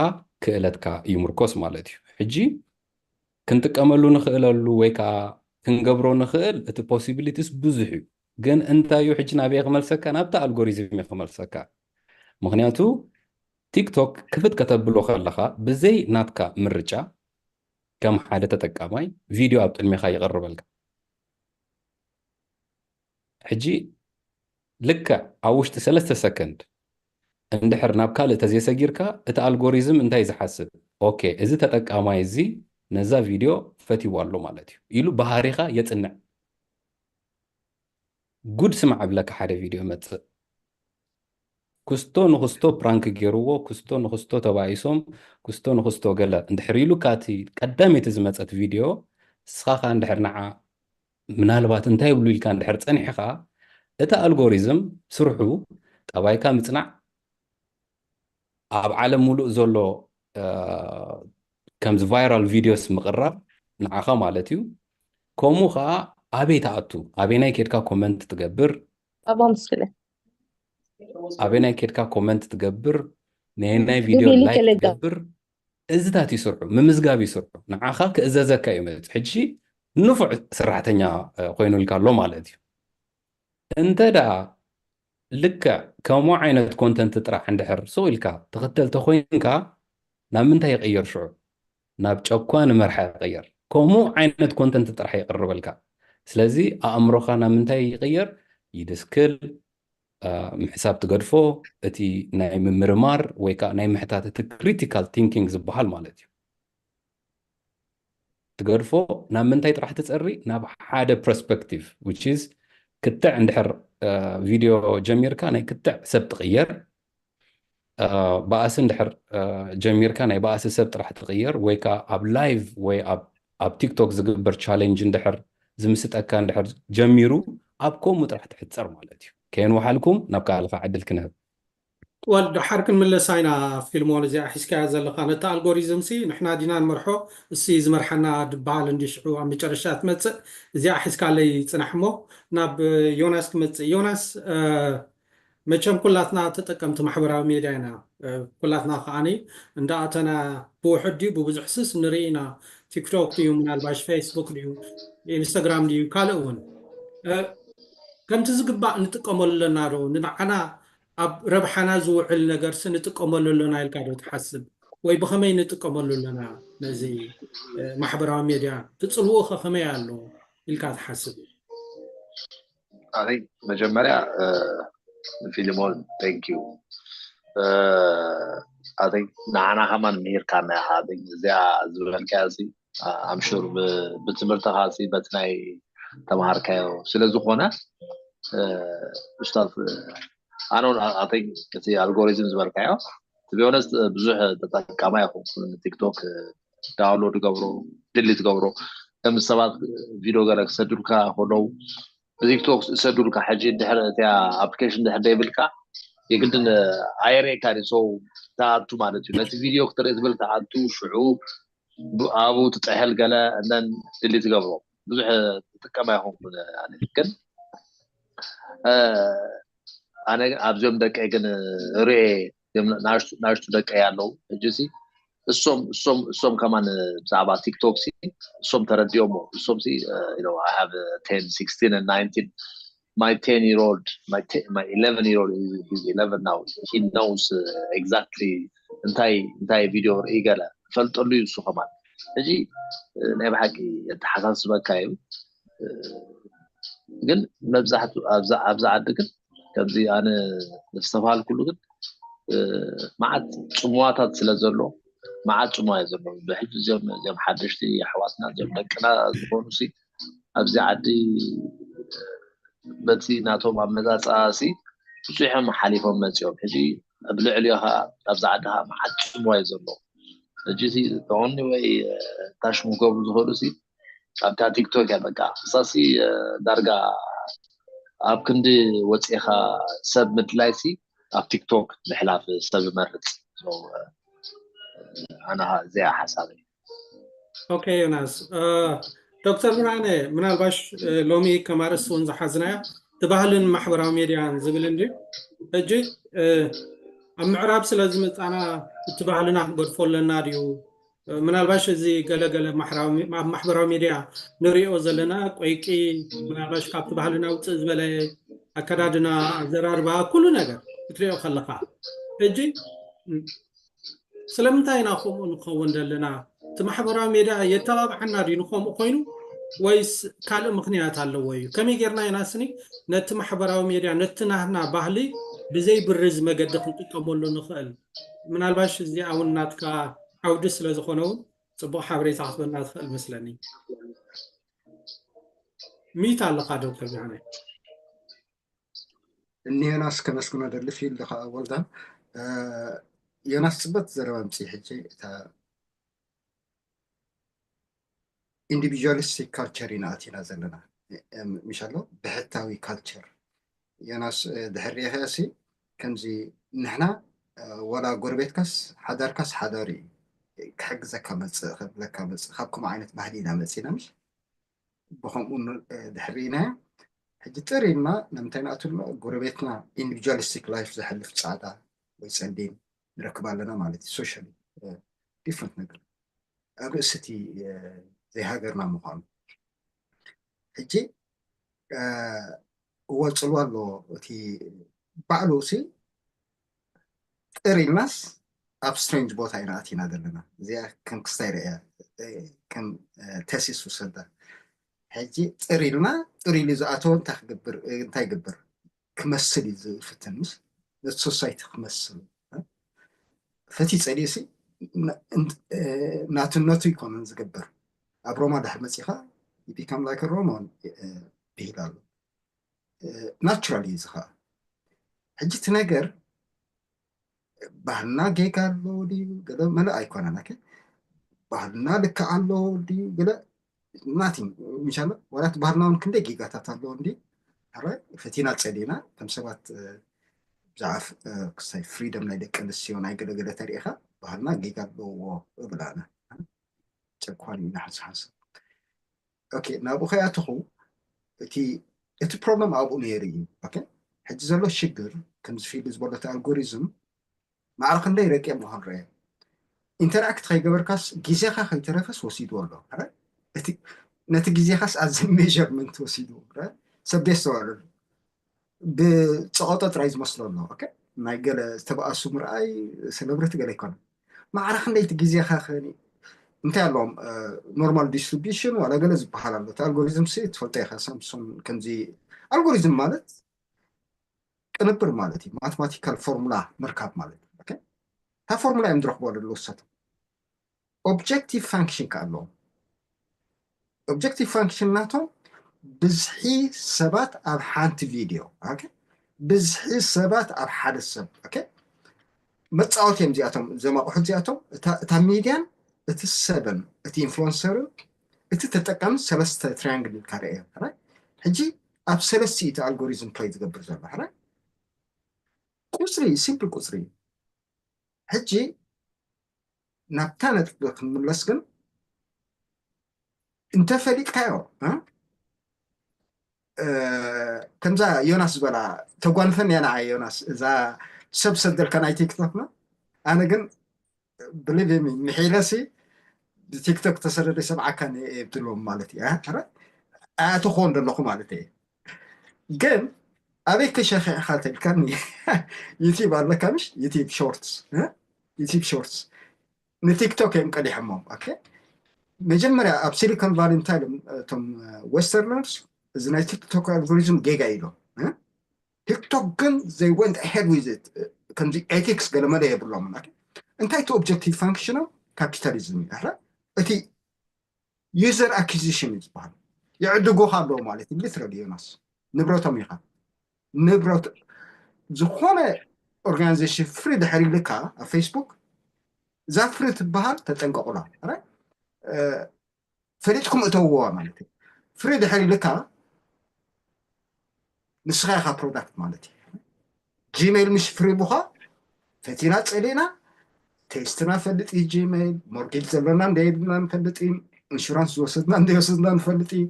ክእለትካ ይምርኮስ ማለት እዩ። ሕጂ ክንጥቀመሉ ንኽእለሉ ወይ ከዓ ክንገብሮ ንኽእል እቲ possibilities ብዙሕ እዩ። ግን እንታይ እዩ ሕጂ ናበይ ክመልሰካ? ናብቲ ኣልጎሪዝም እዩ ክመልሰካ። ምክንያቱ ቲክቶክ ክፍት ከተብሎ ከለኻ ብዘይ ናትካ ምርጫ ከም ሓደ ተጠቃማይ ቪድዮ ኣብ ቅድሜኻ ይቐርበልካ። ሕጂ ልክዕ ኣብ ውሽጢ ሰለስተ ሰከንድ እንድሕር ናብ ካልእ ተዘይሰጊርካ እቲ ኣልጎሪዝም እንታይ ዝሓስብ? ኦኬ፣ እዚ ተጠቃማይ እዚ ነዛ ቪድዮ ፈትይዋ ኣሎ ማለት እዩ ኢሉ ባህሪኻ የፅንዕ። ጉድ ስማዕ እብለካ ሓደ ቪድዮ መፅእ። ክስቶ ንክስቶ ፕራንክ ገይርዎ፣ ክስቶ ንክስቶ ተባኢሶም፣ ክስቶ ንክስቶ ገለ እንድሕር ኢሉካ እቲ ቀዳመይቲ ዝመፀት ቪድዮ ንስኻ ከኣ እንድሕር ንዓ ምናልባት እንታይ ይብሉ ኢልካ እንድሕር ፀኒሕኻ እቲ ኣልጎሪዝም ስርሑ ጠባይካ ምፅናዕ ኣብ ዓለም ሙሉእ ዘሎ ከምዚ ቫይራል ቪድዮስ ምቕራብ ንዓኻ ማለት እዩ። ከምኡ ከዓ ኣበይ ትኣቱ፣ ኣበይናይ ኬድካ ኮመንት ትገብር፣ ኣባምስክለ ኣበይናይ ኬድካ ኮመንት ትገብር፣ ናይ ናይ ቪድዮ ሊሊ ላይክ ከለጋ ትገብር፣ እዚታት ይስርሑ፣ ምምዝጋብ ይስርሑ። ንዓኻ ክእዘዘካ እዩ መፅእ። ሕጂ ንፉዕ ሰራሕተኛ ኮይኑልካ ኣሎ ማለት እዩ። እንተ ደኣ ልክዕ ከምኡ ዓይነት ኮንተንት ጥራሕ እንድሕር ስቕ ኢልካ ትኽተል ተኾይንካ ናብ ምንታይ ይቕየር ሽዑ? ናብ ጨኳኒ መርሓ ይቕየር። ከምኡ ዓይነት ኮንተንት ጥራሕ ይቕርበልካ። ስለዚ ኣእምሮኻ ናብ ምንታይ ይቕየር? ይድስክል፣ ምሕሳብ ትገድፎ፣ እቲ ናይ ምምርማር ወይ ከዓ ናይ ምሕታት እቲ ክሪቲካል ቲንኪንግ ዝበሃል ማለት እዩ። ትገድፎ ናብ ምንታይ ጥራሕ ትፀሪ? ናብ ሓደ ፐርስፐክቲቭ which is ክትዕ እንድሕር ቪድዮ ጀሚርካ ናይ ክትዕ ሰብ ትቕየር፣ ባእሲ እንድሕር ጀሚርካ ናይ ባእሲ ሰብ ጥራሕ ትቕየር፣ ወይ ከዓ ኣብ ላይቭ ወይ ኣብ ቲክቶክ ዝግበር ቻሌንጅ እንድሕር ዝምስጠካ እንድሕር ጀሚሩ ኣብ ከምኡ ጥራሕ ትሕፀር ማለት እዩ። ከየንውሓልኩም ናብ ካልኻ ዕድል ክንህብ። ወል ድሓር ክንምለሳ ኢና። ፊልሞን እዚኣ ሒዝካያ ዘለኻ ነቲ ኣልጎሪዝም ሲ ንሕና ዲና ንመርሖ፣ እሲ ዝመርሓና ድበሃል እንዲ ሽዑ ኣብ መጨረሻ ትመፅእ። እዚኣ ሒዝካለይ ፅናሕ እሞ ናብ ዮናስ ክመፅእ። ዮናስ መቸም ኩላትና ተጠቀምቲ ማሕበራዊ ሜድያ ኢና። ኩላትና ከዓኒ እንዳኣተና ብውሕድ ድዩ ብብዙሕ ስስ ንርኢ ኢና። ቲክቶክ ድዩ ምናልባሽ ፌስቡክ ድዩ ኢንስታግራም ድዩ ካልእ እውን ከምቲ ዝግባእ ንጥቀመሉ ኣለና ዶ? ንዓና ኣብ ረብሓና ዝውዕል ነገርሲ ንጥቀመሉ ኣለና ኢልካ ዶ ትሓስብ? ወይ ብኸመይ ንጥቀመሉ ኣለና ነዚ ማሕበራዊ ሜድያ? እቲ ፅልውኡ ኸ ከመይ ኣሎ ኢልካ ትሓስብ? ኣይ መጀመርያ ፊልሞን thank you ኣይ ንዓና ከማን ምሂርካና ኢኻ። እዚኣ ዝበልካያ ኣምሹር ብትምህርትኻ በቲ ናይ ተምሃርካዮ ስለዝኾነ ኡስታዝ ኣነ ኣይ እቲ ኣልጎሪዝም ዝበልካዮ ትቢሆነስ ብዙሕ ተጠቃማይ ኣይኮንኩን። ቲክቶክ ዳውንሎድ ገብሮ ድሊት ገብሮ ከም ሰባት ቪድዮ ገለ ክሰዱልካ ከለዉ ብቲክቶክ ዝሰዱልካ ሕጂ ድሕር እቲያ ኣፕሊኬሽን ድሕር ደይብልካ የግድን ኣየርእየካ ዲ ሰው ተኣቱ ማለት እዩ። ነቲ ቪድዮ ክትርኢ ትብል ተኣቱ ሽዑ ኣብኡ ትጥሕል ገለ እነን ድሊት ገብሮ ብዙሕ ትጥቀም ኣይኮንኩን ግን ኣነ ኣብዚኦም ደቀይ ግን ርኤ ናሽቱ ደቀይ ኣለዉ ሕጂ ሲ እሶም እሶም እሶም ከማን ብዛዕባ ቲክቶክ ሲ እሶም ተረዲኦሞ እሶም ሲ I have ten sixteen and nineteen my ten year old my, te- my eleven year old is he's eleven now he knows uh, exactly እንታይ እንታይ ቪድዮ ርኢ ገለ ፈልጠሉ እዩ እሱ ከማን ሕጂ ናይ ብሓቂ የተሓሳስበካ እዩ ግን መብዛሕቱ ኣብዚ ዓዲ ግን ከምዚ ኣነ ዝተባሃልኩሉ ግን መዓት ፅሙዋታት ስለ ዘሎ መዓት ፅሙዋ እዩ ዘሎ ብሕጂ እዚኦም እዚኦም ሓደሽቲ ኣሕዋትና እዚኦም ደቅና ዝኾኑ ሲ ኣብዚ ዓዲ በቲ ናቶም ኣመፃፅኣ ሲ ብዙሕ እዮም ሓሊፎም መፂኦም ሕጂ ኣብ ልዕሊኦ ከዓ ኣብዚ ዓዲ ከዓ መዓት ፅሙዋ እዩ ዘሎ ሕጂ ሲ ተቆኒ ወይ ታሽሙ ክገብሩ ዝኽእሉ ሲ ኣብታ ቲክቶክ እያ በቃ እሳሲ ዳርጋ ኣብ ክንዲ ወፂኻ ሰብ ምድላይ ሲ ኣብ ቲክቶክ ምሕላፍ ሰብ መርፅ ኣነ እዚኣ ሓሳብ እዩ። ኦኬ ዮናስ። ዶክተር ብርሃነ፣ ምናልባሽ ሎሚ ከም ኣርእስቲ እውን ዝሓዝናዮ እቲ ባህልን ማሕበራዊ ሚድያን ዝብል እንድዩ። ሕጂ ኣብ ምዕራብ ስለ ዝመፃና እቲ ባህልና ክንገድፎ ኣለና ድዩ? ምናልባሽ እዚ ገለገለ ኣብ ማሕበራዊ ሚድያ ንሪኦ ዘለና ቆይቂ፣ ምናልባሽ ካብቲ ባህልና ውፅእ ዝበለ ኣከዳድና፣ ኣዘራርባ፣ ኩሉ ነገር ክትሪኦ ከለካ ሕጂ ስለምንታይ ኢና ከምኡ ንኸውን ዘለና? እቲ ማሕበራዊ ሜድያ የተባብዓና ድዩ ንከምኡ ኮይኑ፣ ወይስ ካልእ ምክንያት ኣለዎ እዩ? ከመይ ጌርና ኢና ስኒ ነቲ ማሕበራዊ ሜድያ ነቲ ናህና ባህሊ ብዘይ ብርዝ መገዲ ክንጥቀመሉ ንኽእል? ምናልባሽ እዚኣ እውን ናትካ ዓውዲ ስለ ዝኾነ እውን ፅቡቕ ሓበሬታ ክትበና ትኽእል መስለኒ። ሚት ኣለካ ዶክተር ብርሃነ። ንዮናስ ከመስግኖ ደሊ ፊልድ ከዓ ወልዳ ዮናስ ፅበት ዘረባ ምፂ ሕጂ እታ ኢንዲቪጁዋሊስቲክ ካልቸር ኢና ኣቲና ዘለና ምሻሎ ብሕታዊ ካልቸር ዮናስ ድሕሪ ኸሲ ከምዚ ንሕና ወላ ጎረቤትካስ ሓዳርካስ ሓዳር እዩ ክሕግዘካ መፅእ ክብለካ መፅእ ካብ ከምኡ ዓይነት ባህሊ ኢና መፂና ምሽ ብከምኡ ድሕሪና ሕጂ ጥር ኢልና ንምንታይ ንኣትሎ ጎረቤትና ኢንዲቪጁዋሊስቲክ ላይፍ ዘሕልፍ ፃዕዳ ወይ ፀሊም ንረክብ ኣለና ማለት እዩ ሶሻሊ ዲፍረንት ነገር ኣብ ርእሲ እቲ ዘይሃገርና ምኳኑ ሕጂ እወፅሉ ኣሎ እቲ ባዕሉ ሲ ጥር ኢልናስ ኣብ ስትሬንጅ ቦታ ኢና ኣቲና ዘለና እዚኣ ከም ክስታይ ርእያ ከም ተሲስ ውሰዳ ሕጂ ጥር ኢልና ጥር ኢሉ ዝኣተወ እንታይ ክገብር እንታይ ይገብር ክመስል እዩ ዝፍትን ምስ ነቲ ሶሳይቲ ክመስል ፈቲ ፀሊሲ ናትነቱ ይኮነን ዝገብር ኣብ ሮማ ድሕር መፂኻ ቢካም ላይክ ሮማን ብሂል ኣሎ ናቹራል እዩ ዝኸዓ ሕጂ እቲ ነገር ባህልና ጌጋ ኣለዎ ድዩ ገለ መለእ ኣይኮነን ኦኬ ባህልና ልክዕ ኣለዎ ድዩ ገለ ናቲንግ ምሻሎ ዋላት ባህልና እውን ክንደይ ጌጋታት ኣለዎ እንዲ ሕራይ ፈቲና ፀሊና ከም ሰባት ብዛዕባ ክሳይ ፍሪደም ናይ ደቂ ኣንስትዮ ናይ ገለገለ ተሪኢኻ ባህልና ጌጋ ኣለዎ እብላና ጨኳን ኢና ሓንሳሓንሳ ናብኡ ከይኣተኹ እቲ እቲ ፕሮብለም ኣብኡ ነይሩ እዩ ሕጂ ዘሎ ሽግር ከምዚ ፊልድ ዝበሎ እቲ ኣልጎሪዝም ማዕረ ክንደይ ረቂቕ ምዃኑ ረአ ኢንተራክት ከይገበርካስ ግዜኻ ከይተረፈስ ወሲድዎ ኣሎ ነቲ ግዜኻስ ኣዚ ሜርመንት ወሲድዎ ሰብ ቤት ዝተባዕለሉ ብፀቐጦ ጥራይ ዝመስሎ ኣሎ ናይ ገለ ዝተበኣሱ ምርኣይ ሰለብሪቲ ገለ ኣይኮነ ማዕረ ክንደይቲ ግዜኻ እንታይ ኣለዎም ኖርማል ዲስትሪቢሽን ዋላ ገለ ዝበሃል ኣሎ እቲ ኣልጎሪዝም ሲ ትፈልጦ ኢኻ ሳምሶን ከምዚ ኣልጎሪዝም ማለት ቅንብር ማለት እዩ ማቴማቲካል ፎርሙላ ምርካብ ማለት እዩ እታ ፎርሙላ እዮም ዝረክቦ ኣለዎ ሰት ኦብጀክቲቭ ፋንክሽን ከ ኣለዎም ኦብጀክቲቭ ፋንክሽን ናቶም ብዝሒ ሰባት ኣብ ሓንቲ ቪድዮ ብዝሒ ሰባት ኣብ ሓደ ሰብ መፃወት እዮም እዚኣቶም ዘማቑሑ እዚኣቶም እታ ሚድያን እቲ ሰብን እቲ ኢንፍሉንሰርን እቲ ተጠቃሚ ሰለስተ ትሪያንግል ኢልካ ርእዮ ሕጂ ኣብ ሰለስተ እቲ ኣልጎሪዝም ፕለይ ዝገብር ዘሎ ሕራይ ቁፅሪ ሲምፕል ቁፅሪ እዩ ሕጂ ናብታ ነጥቢ ክንምለስ ግን እንተፈሊጥካዮ ከምዛ ዮናስ ዝበላ ተጓንፈን እያ ንዓይ ዮናስ እዛ ሰብ ሰደልካ ናይ ቲክቶክና ኣነ ግን ብሊቭ ሚ ምሒለሲ ብቲክቶክ ተሰደደ ሰብዓካ የብትሎም ማለት እዩ ኣያተኾን ዘለኹ ማለት እየ ግን ኣበይ ከሸኺዕካ ተልካኒ ዩቲብ ኣለካ ምሽ ዩቲብ ሾርትስ ዩቲብ ሾርትስ ንቲክቶክ እዮም ቀዲሖሞም መጀመርያ ኣብ ሲሊኮን ቫሊ እንታይ እቶም ዌስተርነርስ እዚ ናይ ቲክቶክ ኣልጎሪዝም ጌጋ ኢሎም ቲክቶክ ግን they went ahead with it ከምዚ ኤቲክስ ገለመለ የብሎምን እንታይ እቲ ኦብጀክቲቭ ፋንክሽኖም ካፒታሊዝም እዩ እቲ ዩዘር ኣኪዚሽን እዩ ዝበሃል ይዕድጉኻ ኣለዎ ማለት እዩ ሊትራሊ ዮናስ ንብረቶም ኢኻ ንብረት ዝኾነ ኦርጋናይዜሽን ፍሪ ድሕር ኢልካ ኣብ ፌስቡክ እዛ ፍሪ ትበሃል ተጠንቀቑላ ፈሊጥኩም እተውዋ ማለት እዩ ፍሪ ድሕር ኢልካ ንስኻ ኢኻ ፕሮዳክት ማለት እዩ ጂሜይል ምሽ ፍሪ ቡኻ ፈቲና ፀሊእና ቴስትና ፈልጥ እዩ፣ ጂሜይል ሞርጌጅ ዘለና እንደ የብልና ንፈልጥ እዩ፣ ኢንሹራንስ ዝወሰድና እንደ የወሰድና ንፈልጥ እዩ።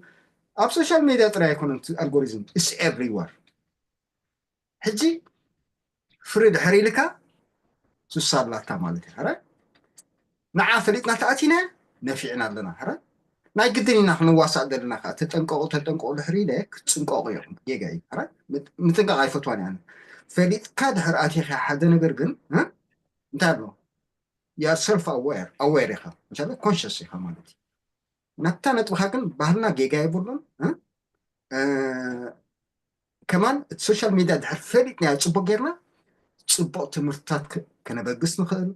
ኣብ ሶሻል ሚዲያ ጥራይ ኣይኮነን፣ ኣልጎሪዝም is everywhere። ሕጂ ፍሪ ድሕር ኢልካ ሱሳ ኣላታ ማለት እዩ። ረ ንዓ ፈሊጥና ተኣቲና ነፊዕና ኣለና። ረ ናይ ግድን ኢና ክንዋሳእ ዘለና። ከዓ ተጠንቀቑ፣ ተጠንቀቑ ድሕር ኢለ ክትፅንቀቑ እዮም። ጌጋ እዩ። ረ ምጥንቃቕ ኣይፈትዋን እያ። ፈሊጥካ ድሕር ኣቲኻ ሓደ ነገር ግን እንታይ ኣሎ? You are self aware፣ aware ኢኻ፣ ኮንሽስ ኢኻ ማለት እዩ። ናብታ ነጥብኻ ግን ባህልና ጌጋ የብሉን። ከማን እቲ ሶሻል ሚድያ ድሕር ፈሊጥናዮ ፅቡቅ ጌርና ፅቡቅ ትምህርትታት ከነበግስ ንኽእል።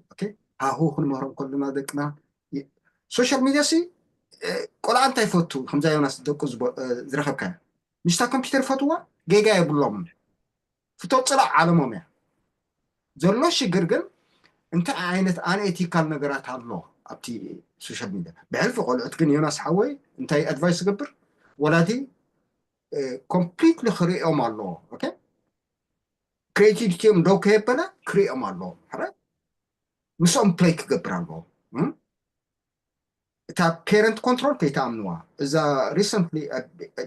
ሃሁ ክንምህሮም ከለና ደቅና ሶሻል ሚድያ ሲ ቆልዓ እንታይ ይፈቱ? ከምዛ ዮናስ ደቁ ዝረኸብካዮ ምሽታ ኮምፒውተር ይፈትዋ ጌጋ የብሎምን። ፍቶ ፅላእ ዓለሞም እያ ዘሎ። ሽግር ግን እንታይ ዓይነት ኣንኤቲካል ነገራት ኣሎ ኣብቲ ሶሻል ሚድያ ብሕልፊ ቆልዑት ግን ዮናስ ሓወይ እንታይ ኣድቫይስ ዝገብር ወላዲ ኮምፕሊትሊ ክርእዮም ኣለዎ። ክሬቲቪቲዮም ደው ከየበለ ክርእዮም ኣለዎ። ምስኦም ፕሌይ ክገብር ኣለዎ። እታ ፔረንት ኮንትሮል ከይተኣምንዋ። እዛ ሪሰንትሊ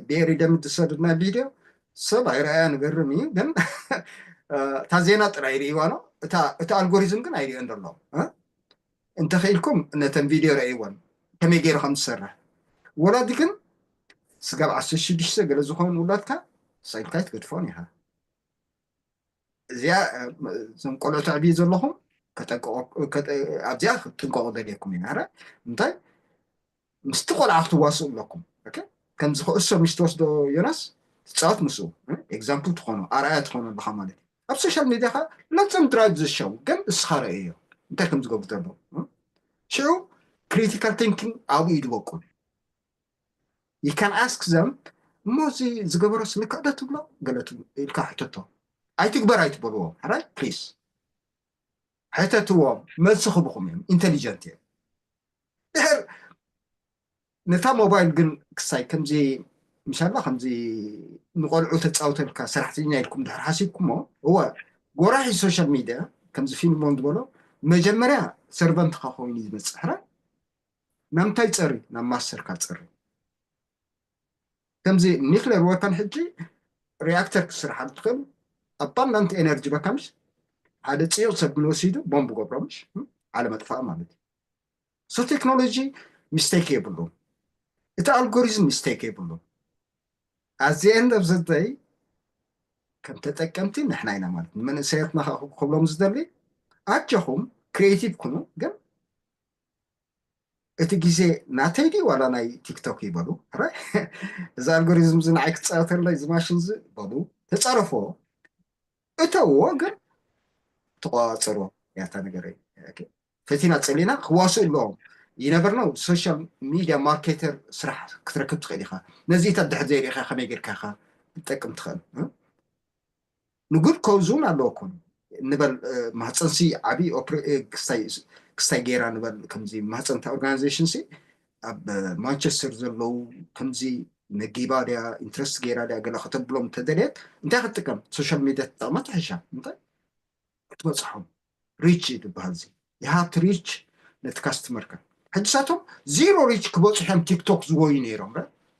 ቤሪ ደም ዝሰደድና ቪድዮ ሰብ ኣይረኣያ ንገርም እዩ ግን እታ ዜና ጥራይ ይርእይዋ ነው። እቲ ኣልጎሪዝም ግን ኣይርእዮን ዘሎ። እንተኽኢልኩም ነተን ቪድዮ ረእይወን ከመይ ገይሩ ከም ዝሰርሕ። ወላዲ ግን ስጋብ ዓሰርተ ሽዱሽተ ገለ ዝኾኑ ውላድካ ሳይልካይ ትገድፎን ኢኻ። እዚኣ እዞም ቆልዑ ተዕብዩ ዘለኹም ኣብዚኣ ክትጥንቀቑ ደልየኩም ኢና። እንታይ ምስቲ ቆልዓ ክትዋስኡ ኣለኩም። ከምዚ ክእሶ ምሽ ትወስዶ ዮናስ ትፃወት ምስኡ ኤግዛምፕል ትኾኖ ኣርኣያ ትኾኖ ኣለኻ ማለት እዩ። ኣብ ሶሻል ሚድያ ካ ለፅም ድራይቭ ዝሸው ግን እስኻ ረእዮ እንታይ ከም ዝገብሩ ዘሎ ሽዑ ክሪቲካል ቲንኪንግ ኣብኡ እዩ ዝበቁል። You can ask them እሞ እዚ ዝገበሮስ ልክዕ ዶ ትብሎ ገለ ኢልካ ሕተቶ። ኣይትግበር ኣይትበልዎም። ሕራይ ፕሊስ ሕተትዎም። መልሲ ክብኹም እዮም። ኢንቴሊጀንት እዮም። ድሕር ነታ ሞባይል ግን ክሳይ ከምዚ ምሻላ ከምዚ ንቆልዑ ተፃውተልካ ሰራሕተኛ ኢልኩም ድሕር ሓሲብኩሞ እወ ጎራሒ ሶሻል ሚድያ ከምዚ ፊልሞን ዝበሎ መጀመርያ ሰርቨንትካ ኮይኑ ዝመፅእ ሕራይ ናምታይ ፀሪ ናብ ማስተርካ ፀሪ ከምዚ ኒክሌር ወፐን ሕጂ ሪያክተር ክስራሕ ትኽእል ኣባንዳንት ኤነርጂ በካምሽ ሓደ ፅዩቕ ሰብ ግን ወሲዱ ቦምብ ገብሮምሽ ዓለም ኣጥፋእ ማለት እዩ። ሶ ቴክኖሎጂ ሚስቴክ የብሉ እቲ ኣልጎሪዝም ሚስቴክ የብሉ ኣዚ ኤንድ ኦፍ ዘደይ ከም ተጠቀምቲ ንሕና ኢና ማለት ንመንእሰያትና ክብሎም ዝደሊ ኣጆኹም ክሬቲቭ ኩኑ ግን እቲ ግዜ ናተይ ድዩ ዋላ ናይ ቲክቶክ ይበሉ እዚ ኣልጎሪዝም እዚ ንዓይ ክፃወተለይ እዚ ማሽን እዚ በሉ ተፃረፎ እተዎ ግን ተቆፃፀርዎ ያታ ነገር ፈቲና ፀሊና ክዋስኡ ኣለዎም ይነበር ነው ሶሻል ሚድያ ማርኬተር ስራሕ ክትረክብ ትኽእል ኢኻ ነዚታት ድሕር ዘይርኢኻ ከመይ ጌርካ ኢኻ ትጠቅም ትኽእል ንጉድ ኮዝ እውን ኣለወኩም ንበል ማህፀንሲ ዓብዪ ክስታይ ጌራ ንበል ከምዚ ማህፀንታ ኦርጋናይዜሽን ሲ ኣብ ማንቸስተር ዘለዉ ከምዚ ነጊባ ድያ ኢንትረስት ጌራ ድያ ገለ ከተብሎም ተደልየት እንታይ ክትጥቀም ሶሻል ሚድያ ትጠቕማ ትሕሻ እንታይ ክትበፅሖም ሪች ዝበሃል ዚ you have to reach ነቲ ካስትመርካ ሕጂ ሳቶም ዚሮ ሪች ክበፅሑ እዮም ቲክቶክ ዝወዩ ነይሮም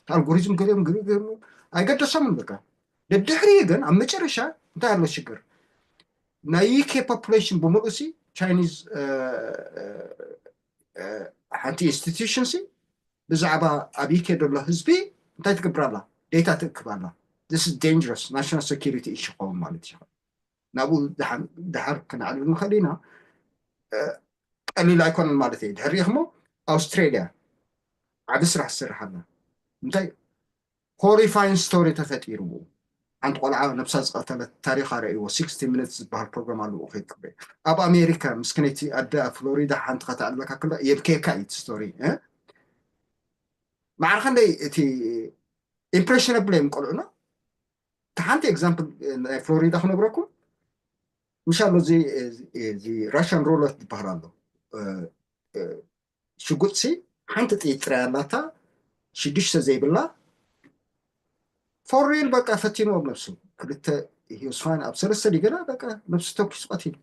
ኣልጎሪዝም ገሊኦም ግሪ ገይሩ ኣይገደሶምን በቃ ደድሕሪ ግን ኣብ መጨረሻ እንታይ ኣሎ ሽግር ናይ ዩኬ ፖፑሌሽን ብምሉእ ሲ ቻይኒዝ ሓንቲ ኢንስቲትዩሽን ሲ ብዛዕባ ኣብ ዩኬ ዘሎ ህዝቢ እንታይ ትገብር ኣላ ዴታ ትእክብ ኣላ this is dangerous national security issue ክኸውን ማለት እዩ ናብኡ ድሓር ክነዕልል ንኽእል ኢና ቀሊል ኣይኮነን ማለት እዩ ድሕር ሪኢኽሞ ኣውስትሬልያ ዓቢ ስራሕ ትሰርሕ ኣላ እንታይ ሆሪፋይን ስቶሪ ተፈጢሩ ሓንቲ ቆልዓ ነብሳ ዝቐተለት ታሪኻ ረእይዎ ሲክስቲ ሚኒትስ ዝበሃል ፕሮግራም ኣለዎ ከይክበ ኣብ ኣሜሪካ ምስክነይቲ ኣደ ኣብ ፍሎሪዳ ሓንቲ ከተዕልለካ ከሎ የብከየካ እዩ ስቶሪ ማዕረ ክንደይ እቲ ኢምፕሬሽነብል እዮም ቆልዑና እቲ ሓንቲ ኤግዛምፕል ናይ ፍሎሪዳ ክነግረኩም ምሻሎ እዚ ራሽን ሮለት ዝበሃል ኣሎ ሽጉጥሲ ሓንቲ ጥይት ጥራይ ኣላታ ሽዱሽተ ዘይብላ ፎሪል በቃ ፈቲንዎም ነብሱ ክልተ ሂስፋን ኣብ ሰለስተ ዲገላ በቃ ነብሱ ተኩስ ቀቲሉ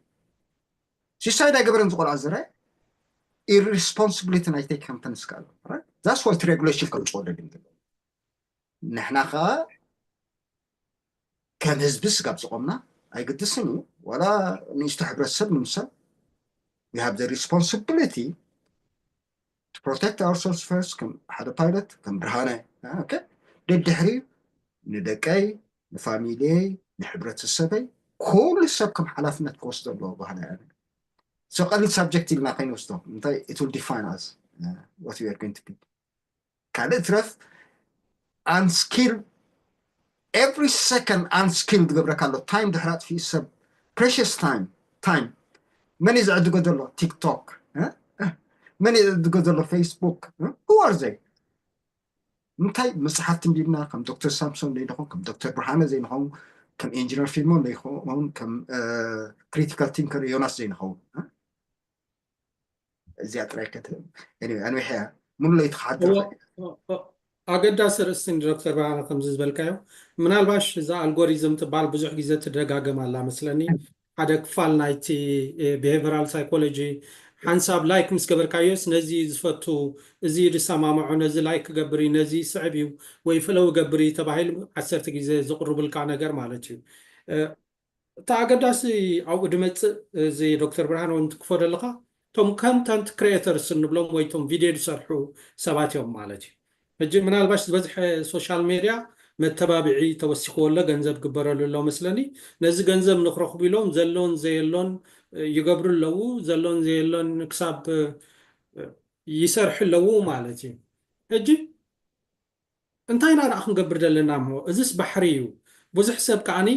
ሱሳይድ ኣይገበረን ዝቆልዓ ዝረ ኢሪስፖንሲቢሊቲ ናይተይ ከምተን ስካል ዛስ ዋይ እቲ ሬጉሌሽን ከምፅኦ ደልዮም ዘለዉ። ንሕና ከዓ ከም ህዝቢ ስጋብ ዝቆምና ኣይግድስን እዩ። ዋላ ንእሽቶ ሕብረተሰብ ንምሰል we have the responsibility to protect ourselves first ከም ሓደ ፓይለት ከም ብርሃነ። ደድሕሪ ንደቀይ ንፋሚሊየይ ንሕብረተሰበይ ኩሉ ሰብ ከም ሓላፍነት ክወስዶ ኣለዎ ባህላ። So ቀሊል ሳብጀክት ኢልና ከይንወስዶ እንታይ it will define us what we are going to be። ካልእ ትረፍ unskilled every second unskilled ዝገብረካ ኣሎ። ታይም ድሕሪ ኣጥፊኡ ሰብ precious time time መን እዩ ዝዕድጎ ዘሎ? ቲክቶክ መን እዩ ዝዕድጎ ዘሎ? ፌስቡክ who are they? እንታይ መፅሓፍ ትንቢብና ከም ዶክተር ሳምሶን ዘይንኸውን ከም ዶክተር ብርሃነ ዘይንኸውን ከም ኢንጂነር ፊልሞን ዘይንኸውን ከም ክሪቲካል ቲንከር ዮናስ ዘይንኸውን እዚኣ ጥራይ ከት ኣንዊሕያ ሙሉ ለይቲ ክሓድር ኣገዳሲ ርእስቲ ንዶክተር ብርሃነ ከምዚ ዝበልካዮ ምናልባሽ እዛ ኣልጎሪዝም ትበሃል ብዙሕ ግዜ ትደጋገም ኣላ መስለኒ ሓደ ክፋል ናይቲ ብሄቨራል ሳይኮሎጂ ሓንሳብ ላይክ ምስ ገበርካዮስ ነዚ ዝፈቱ እዚ ዝሰማምዖ ነዚ ላይክ ክገብር እዩ ነዚ ይስዕብ እዩ ወይ ፍለው ገብር እዩ ተባሂሉ ዓሰርተ ግዜ ዝቕርብልካ ነገር ማለት እዩ እቲ ኣገዳሲ ኣብኡ ድመፅእ እዚ ዶክተር ብርሃን እውን ትክፎ ዘለካ እቶም ኮንተንት ክሪኤተርስ እንብሎም ወይ እቶም ቪድዮ ዝሰርሑ ሰባት እዮም ማለት እዩ ሕጂ ምናልባሽ ዝበዝሐ ሶሻል ሜድያ መተባብዒ ተወሲኽዎ ኣሎ ገንዘብ ግበረሉ ኣሎ መስለኒ ነዚ ገንዘብ ንክረኽቡ ኢሎም ዘሎን ዘየሎን ይገብሩ ኣለዉ ዘሎን ዘየሎን ክሳብ ይሰርሑ ኣለዉ ማለት እዩ ሕጂ እንታይ ኢና ደኣ ክንገብር ዘለና እሞ እዚስ ባሕሪ እዩ ብዙሕ ሰብ ከዓኒ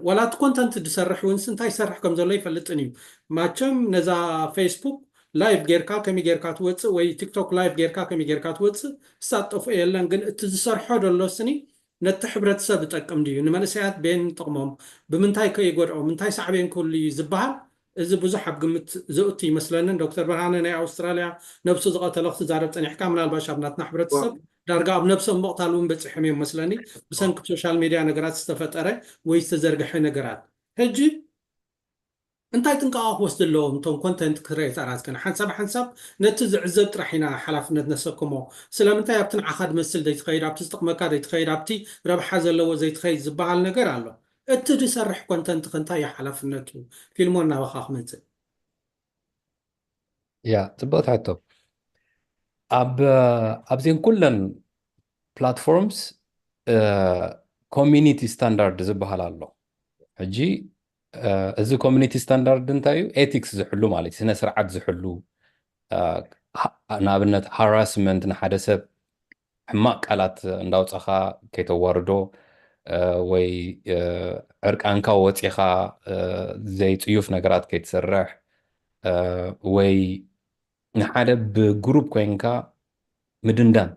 ዋላ እቲ ኮንተንት ዝሰርሕ እውን እንታይ ይሰርሕ ከም ዘሎ ይፈልጥን እዩ ማቸም ነዛ ፌስቡክ ላይቭ ጌርካ ከመይ ጌርካ ትወፅእ ወይ ቲክቶክ ላይቭ ጌርካ ከመይ ጌርካ ትወፅእ እሳ ጠፍኦ የለን ግን እቲ ዝሰርሖ ዘሎ ስኒ ነቲ ሕብረተሰብ ይጠቅም ድዩ ንመንእሰያት ቤን ይጠቅሞም ብምንታይ ከይጎድኦም እንታይ ሳዕቤን ክህሉ እዩ ዝበሃል እዚ ብዙሕ ኣብ ግምት ዘእቱ ይመስለንን ዶክተር ብርሃነ ናይ ኣውስትራልያ ነብሱ ዝቐተሎ ክትዛረብ ፀኒሕካ ምናልባሽ ኣብ ናትና ሕብረተሰብ ዳርጋ ኣብ ነብሶም ምቕታል እውን በፂሖም እዮም መስለኒ ብሰንኪ ሶሻል ሜድያ ነገራት ዝተፈጠረ ወይ ዝተዘርግሐ ነገራት ሕጂ እንታይ ጥንቃቐ ክወስዱ ኣለዎም እቶም ኮንተንት ክሬተራት ግን ሓንሳብ ሓንሳብ ነቲ ዝዕዘብ ጥራሕ ኢና ሓላፍነት ነሰክሞ ስለምንታይ ኣብቲ ንዓኻ ድመስል ዘይትኸይድ ኣብቲ ዝጠቕመካ ዘይትኸይድ ኣብቲ ረብሓ ዘለዎ ዘይትኸይድ ዝበሃል ነገር ኣሎ እቲ ዝሰርሕ ኮንተንት ከ እንታይ እዩ ሓላፍነቱ ፊልሞን ናባኻ ክመፅእ ያ ፅቡቅ ትሕቶ ኣብ ኣብዚን ኩለን platforms community standard ዝበሃል ኣሎ ሕጂ እዚ community standard እንታይ እዩ ethics ዝሕሉ ማለት እዩ ስነ ስርዓት ዝሕሉ ንኣብነት harassment ንሓደ ሰብ ሕማቕ ቃላት እንዳውፃኻ ከይተዋርዶ ወይ ዕርቃንካ ወፂኻ ዘይፅዩፍ ነገራት ከይትሰርሕ ወይ ንሓደ ብግሩፕ ኮይንካ ምድንዳን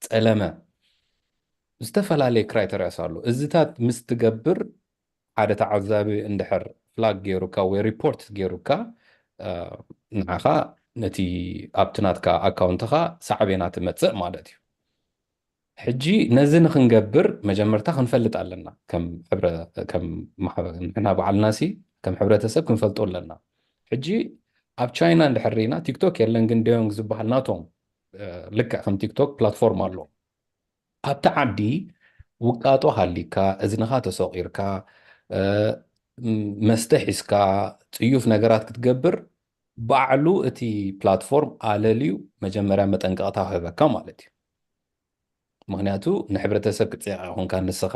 ፀለመ ዝተፈላለየ criteria ኣሎ እዚታት ምስ ትገብር ሓደ ተዓዛቢ እንድሕር flag ገይሩካ ወይ report ገይሩካ ንዓኻ ነቲ ኣብቲ ናትካ ኣካውንትኻ ሳዕቤና ትመፅእ ማለት እዩ ሕጂ ነዚ ንክንገብር መጀመርታ ክንፈልጥ ኣለና ንሕና በዓልና ሲ ከም ሕብረተሰብ ክንፈልጦ ኣለና ሕጂ ኣብ ቻይና እንድሕር ርኢና ቲክቶክ የለን ግን ደዮንግ ዝበሃል ናቶም ልክዕ ከም ቲክቶክ platform ኣሎ ኣብቲ ዓዲ ውቃጦ ሃሊካ እዝንኻ ተሰቂርካ መስተ ሒዝካ ፅዩፍ ነገራት ክትገብር ባዕሉ እቲ platform ኣለልዩ መጀመርያ መጠንቀቕታ ክህበካ ማለት እዩ ምክንያቱ ንሕብረተሰብ ክትፅየቕ ይኹንካ ንስኻ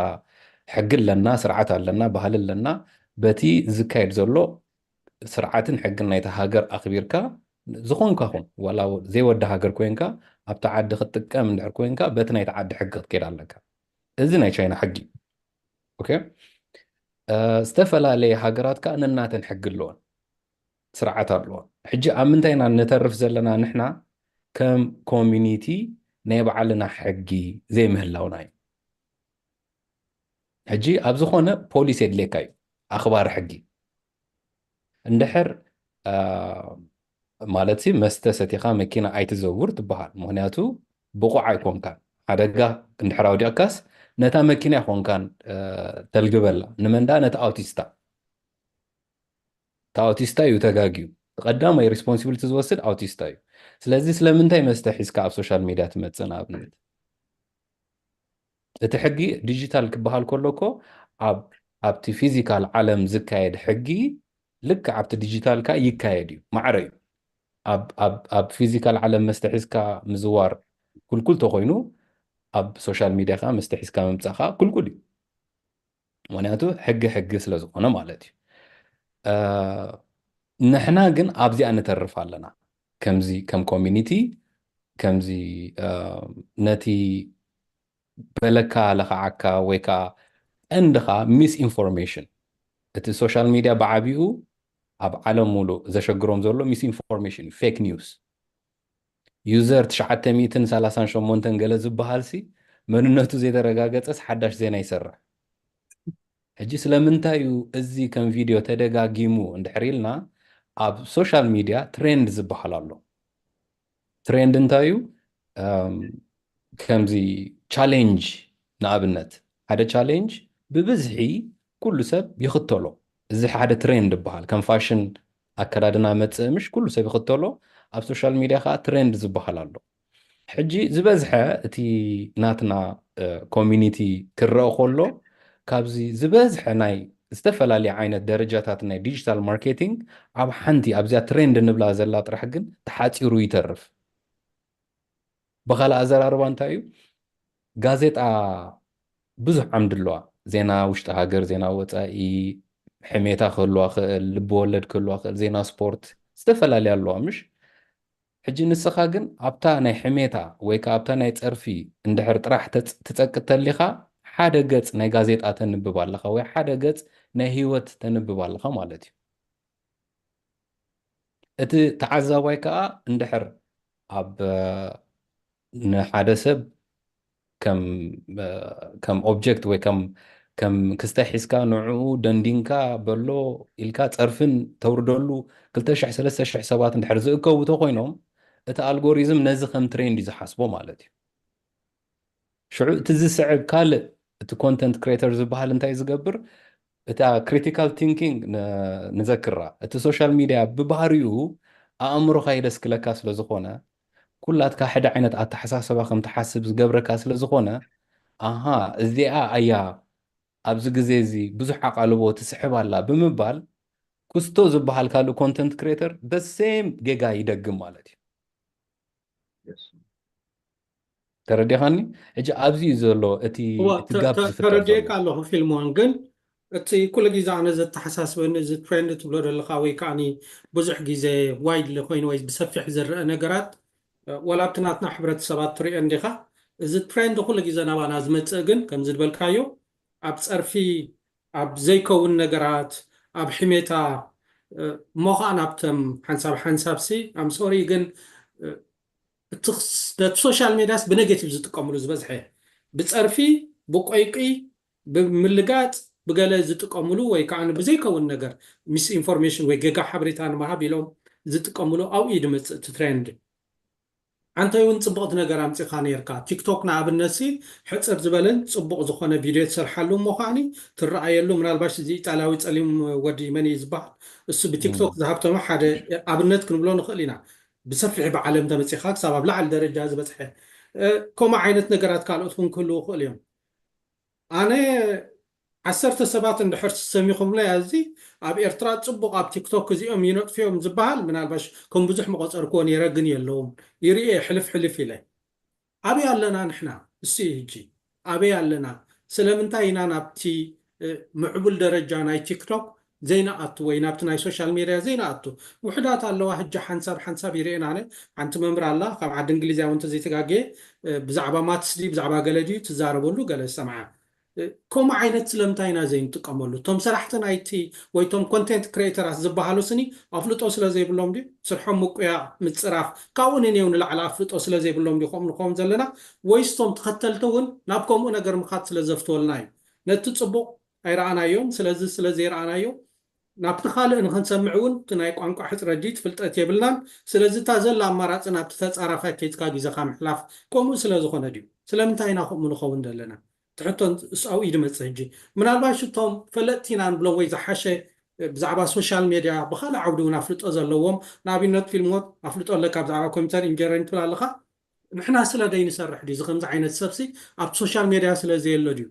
ሕጊ ኣለና ስርዓት ኣለና ባህሊ ኣለና በቲ ዝካየድ ዘሎ ስርዓትን ሕግን ናይቲ ሃገር ኣኽቢርካ ዝኾንካ ኹን ዋላ ዘይወዲ ሃገር ኮይንካ ኣብቲ ዓዲ ክትጥቀም እንድሕር ኮይንካ በቲ ናይቲ ዓዲ ሕጊ ክትከይድ ኣለካ እዚ ናይ ቻይና ሕጊ ኦኬ ዝተፈላለየ ሃገራት ከዓ ነናተን ሕጊ ኣለወን ስርዓት ኣለወን ሕጂ ኣብ ምንታይ ኢና ንተርፍ ዘለና ንሕና ከም ኮሚኒቲ ናይ ባዕልና ሕጊ ዘይምህላውና እዩ ሕጂ ኣብ ዝኾነ ፖሊስ የድልየካ እዩ ኣኽባሪ ሕጊ እንድሕር ማለት መስተ ሰቲኻ መኪና ኣይትዘውር ትበሃል ምክንያቱ ብቑዕ ኣይኮንካን ሓደጋ እንድሕር ኣውዲቕካስ ነታ መኪና ኣይኮንካን ተልግበላ ንመንዳ ነቲ ኣውቲስታ እቲ ኣውቲስታ እዩ ተጋግዩ። እቲ ቀዳማይ ሪስፖንሲቢሊቲ ዝወስድ ኣውቲስታ እዩ። ስለዚ ስለምንታይ መስተ ሒዝካ ኣብ ሶሻል ሚድያ ትመጽእ? ንኣብነት እቲ ሕጊ ዲጂታል ክበሃል ከሎ እኮ ኣብ ኣብቲ ፊዚካል ዓለም ዝካየድ ሕጊ ልክዕ ኣብቲ ዲጂታል ከኣ ይካየድ እዩ። ማዕረ እዩ። ኣብ ኣብ ኣብ ፊዚካል ዓለም መስተ ሒዝካ ምዝዋር ክልኩል ተኾይኑ ኣብ ሶሻል ሚድያ ከኣ መስተ ሒዝካ ምምጻእ ከኣ ክልኩል እዩ። ምክንያቱ ሕጊ ሕጊ ስለ ዝኾነ ማለት እዩ። ንሕና ግን ኣብዚኣ ንተርፍ ኣለና። ከምዚ ከም ኮሚኒቲ ከምዚ ነቲ በለካ ለኸዓካ ወይ ከዓ ቀንድኻ ሚስ ኢንፎርሜሽን። እቲ ሶሻል ሚድያ ብዓቢኡ ኣብ ዓለም ሙሉእ ዘሸግሮም ዘሎ ሚስ ኢንፎርሜሽን እዩ፣ ፌክ ኒውስ። ዩዘር ትሽዓተ ሚእትን ሰላሳን ሸሞንተን ገለ ዝበሃል ሲ መንነቱ ዘይተረጋገጸስ ሓዳሽ ዜና ይሰርሕ። ሕጂ ስለምንታይ እዩ እዚ ከም ቪድዮ ተደጋጊሙ እንድሕር ኢልና፣ ኣብ ሶሻል ሚድያ ትሬንድ ዝበሃል ኣሎ። ትሬንድ እንታይ እዩ? ከምዚ ቻሌንጅ፣ ንኣብነት ሓደ ቻሌንጅ ብብዝሒ ኩሉ ሰብ ይኽተሎ። እዚ ሓደ ትሬንድ ይበሃል። ከም ፋሽን ኣከዳድና መጽእ ምሽ ኩሉ ሰብ ይኽተሎ። ኣብ ሶሻል ሚድያ ከዓ ትሬንድ ዝበሃል ኣሎ። ሕጂ ዝበዝሐ እቲ ናትና ኮሚኒቲ ክረአ ከሎ ካብዚ ዝበዝሐ ናይ ዝተፈላለየ ዓይነት ደረጃታት ናይ ዲጂታል ማርኬቲንግ ኣብ ሓንቲ ኣብዚኣ ትሬንድ ንብላ ዘላ ጥራሕ ግን ተሓፂሩ ይተርፍ። ብኻልእ ኣዘራርባ እንታይ እዩ? ጋዜጣ ብዙሕ ዓምዲ ኣለዋ። ዜና ውሽጢ ሃገር፣ ዜና ወፃኢ፣ ሕሜታ ክህልዋ ክእል፣ ልቢ ወለድ ክህልዋ ክእል፣ ዜና ስፖርት፣ ዝተፈላለያ ኣለዋ ምሽ? ሕጂ ንስኻ ግን ኣብታ ናይ ሕሜታ ወይ ከዓ ኣብታ ናይ ፀርፊ እንድሕር ጥራሕ ተፅ- ትፀቅጥ ተሊኻ ሓደ ገፅ ናይ ጋዜጣ ተንብብ ኣለኻ ወይ ሓደ ገፅ ናይ ህይወት ተንብብ ኣለኻ ማለት እዩ። እቲ ተዓዛባይ ከዓ እንድሕር ኣብ ንሓደ ሰብ ከም ከም ኦብጀክት ወይ ከም ከም ክስታይ ሒዝካ ንዕኡ ደንዲንካ በሎ ኢልካ ፀርፍን ተውርደሉ ክልተ ሽሕ ሰለስተ ሽሕ ሰባት እንድሕር ዝእከቡ ተኮይኖም እቲ ኣልጎሪዝም ነዚ ከም ትሬንድ እዩ ዝሓስቦ ማለት እዩ። ሽዑ እቲ ዝስዕብ ካልእ እቲ ኮንተንት ክሬተር ዝበሃል እንታይ ዝገብር? እታ ክሪቲካል ቲንኪንግ ንዘክራ። እቲ ሶሻል ሚድያ ብባህሪኡ ኣእምሮኻ የደስክለካ ስለ ዝኾነ ኩላትካ ሓደ ዓይነት ኣተሓሳሰባ ከም ትሓስብ ዝገብረካ ስለ ዝኾነ ኣሃ እዚኣ ኣያ ኣብዚ ግዜ እዚ ብዙሕ ኣቓልቦ ትስሕብ ኣላ ብምባል ኩስቶ ዝበሃል ካልእ ኮንተንት ክሬተር ደሴም ጌጋ ይደግም ማለት እዩ። ተረዲኻኒ? ሕጂ ኣብዚ እዩ ዘሎ እቲ እቲ ጋፕ ዝፍጠር ተረዲእካ ኣለኹ። ፊልሞን ግን እቲ ኩሉ ግዜ ኣነ ዘተሓሳስበኒ እዚ ትሬንድ ትብሎ ዘለካ ወይ ከዓ ብዙሕ ግዜ ዋይድሊ ኮይኑ ወይ ብሰፊሕ ዝረአ ነገራት ወላ ኣብቲ ናትና ሕብረተሰባት ትሪኦ እንዲኻ። እዚ ትሬንድ ኩሉ ግዜ ናባና ዝመፅእ ግን ከምዚ ዝበልካዮ ኣብ ፀርፊ ኣብ ዘይከውን ነገራት ኣብ ሕሜታ እሞ ከዓ ናብቶም ሓንሳብ ሓንሳብ ሲ ኣም ሶሪ ግን እቲ ነቲ ሶሻል ሜድያስ ብኔጌቲቭ ዝጥቀምሉ ዝበዝሐ ብፀርፊ ብቆይቂ ብምልጋፅ ብገለ ዝጥቀምሉ ወይ ከዓ ብዘይከውን ነገር ሚስ ኢንፎርሜሽን ወይ ጌጋ ሓበሬታ ንምሃብ ኢሎም ዝጥቀምሉ ኣብኡ እዩ ድመፅእ እቲ ትሬንድ። ኣንተ እውን ፅቡቕቲ ነገር ኣምፂኻ ነይርካ። ቲክቶክ ንኣብነት ሲ ሕፅር ዝበለን ፅቡቕ ዝኾነ ቪድዮ ትሰርሓሉ እሞ ከዓኒ ትረኣየሉ። ምናልባሽ እዚ ኢጣልያዊ ፀሊም ወዲ መን እዩ ዝበሃል እሱ ብቲክቶክ ዝሃብተመ ሓደ ኣብነት ክንብሎ ንኽእል ኢና። ብሰፊሕ ብዓለም ተመፂኻ ክሳብ ኣብ ላዕሊ ደረጃ ዝበፅሐ ከምኡ ዓይነት ነገራት ካልኦት እውን ክህልዉ ይኽእሉ እዮም። ኣነ ዓሰርተ ሰባት እንድሕር ሰሚኹምለይ ኣብዚ ኣብ ኤርትራ ፅቡቕ ኣብ ቲክቶክ እዚኦም ይነጥፍዮም ዝበሃል ምናልባሽ ከም ብዙሕ መቆፀርክዎ ነይረ ግን የለውም ይርኤ ሕልፍ ሕልፍ ኢለ ኣበይ ኣለና ንሕና እሱ እዩ ህጂ ኣበይ ኣለና ስለምንታይ ኢና ናብቲ ምዕቡል ደረጃ ናይ ቲክቶክ ዘይንኣቱ ወይ ናብቲ ናይ ሶሻል ሜድያ ዘይንኣቱ ውሕዳት ኣለዋ ህጂ ሓንሳብ ሓንሳብ ይርኤን ኣነ ሓንቲ መምህር ኣላ ካብ ዓዲ እንግሊዝ እያ እውን ተዘይተጋግየ ብዛዕባ ማትስ ድዩ ብዛዕባ ገለ ድዩ ትዛረበሉ ገለ ዝሰምዓ ከምኡ ዓይነት ስለምንታይ ኢና ዘይንጥቀመሉ እቶም ሰራሕቲ ናይቲ ወይ እቶም ኮንቴንት ክሬተራት ዝበሃሉ ስኒ ኣፍልጦ ስለ ዘይብሎም ድዩ ስርሖም ምቁያ ምፅራፍ ካብኡ ንኔው ንላዕሊ ኣፍልጦ ስለ ዘይብሎም ድዩ ከምኡ ንኸውን ዘለና ወይስ እቶም ተኸተልቲ እውን ናብ ከምኡ ነገር ምኻድ ስለ ዘፍትወልና እዩ ነቲ ፅቡቕ ኣይረኣናዮን ስለዚ ስለ ዘይረኣናዮ ናብቲ ካልእ ንክንሰምዕ እውን እቲ ናይ ቋንቋ ሕፅረት ድዩ ፍልጠት የብልናን ስለዚ እታ ዘላ ኣማራፂ ናብቲ ተፃራፋይ ከይድካ ግዜካ ምሕላፍ ከምኡ ስለ ዝኾነ ድዩ ስለምንታይ ኢና ከምኡ ንኸውን ዘለና እቲ ሕቶ እስኣው እዩ ድመፅእ ሕጂ ምናልባሽ እቶም ፈለጥቲ ኢና ንብሎም ወይ ዝሓሸ ብዛዕባ ሶሻል ሜድያ ብካልእ ዓውዲ እውን ኣፍልጦ ዘለዎም፣ ንኣብነት ፊልሞት ኣፍልጦ ኣለካ ብዛዕባ ኮምፒተር ኢንጀነሪንግ ትብል ኣለካ። ንሕና ስለ ደይንሰርሕ ድዩ እዚ ከምዚ ዓይነት ሰብሲ ኣብቲ ሶሻል ሜድያ ስለ ዘየሎ ድዩ?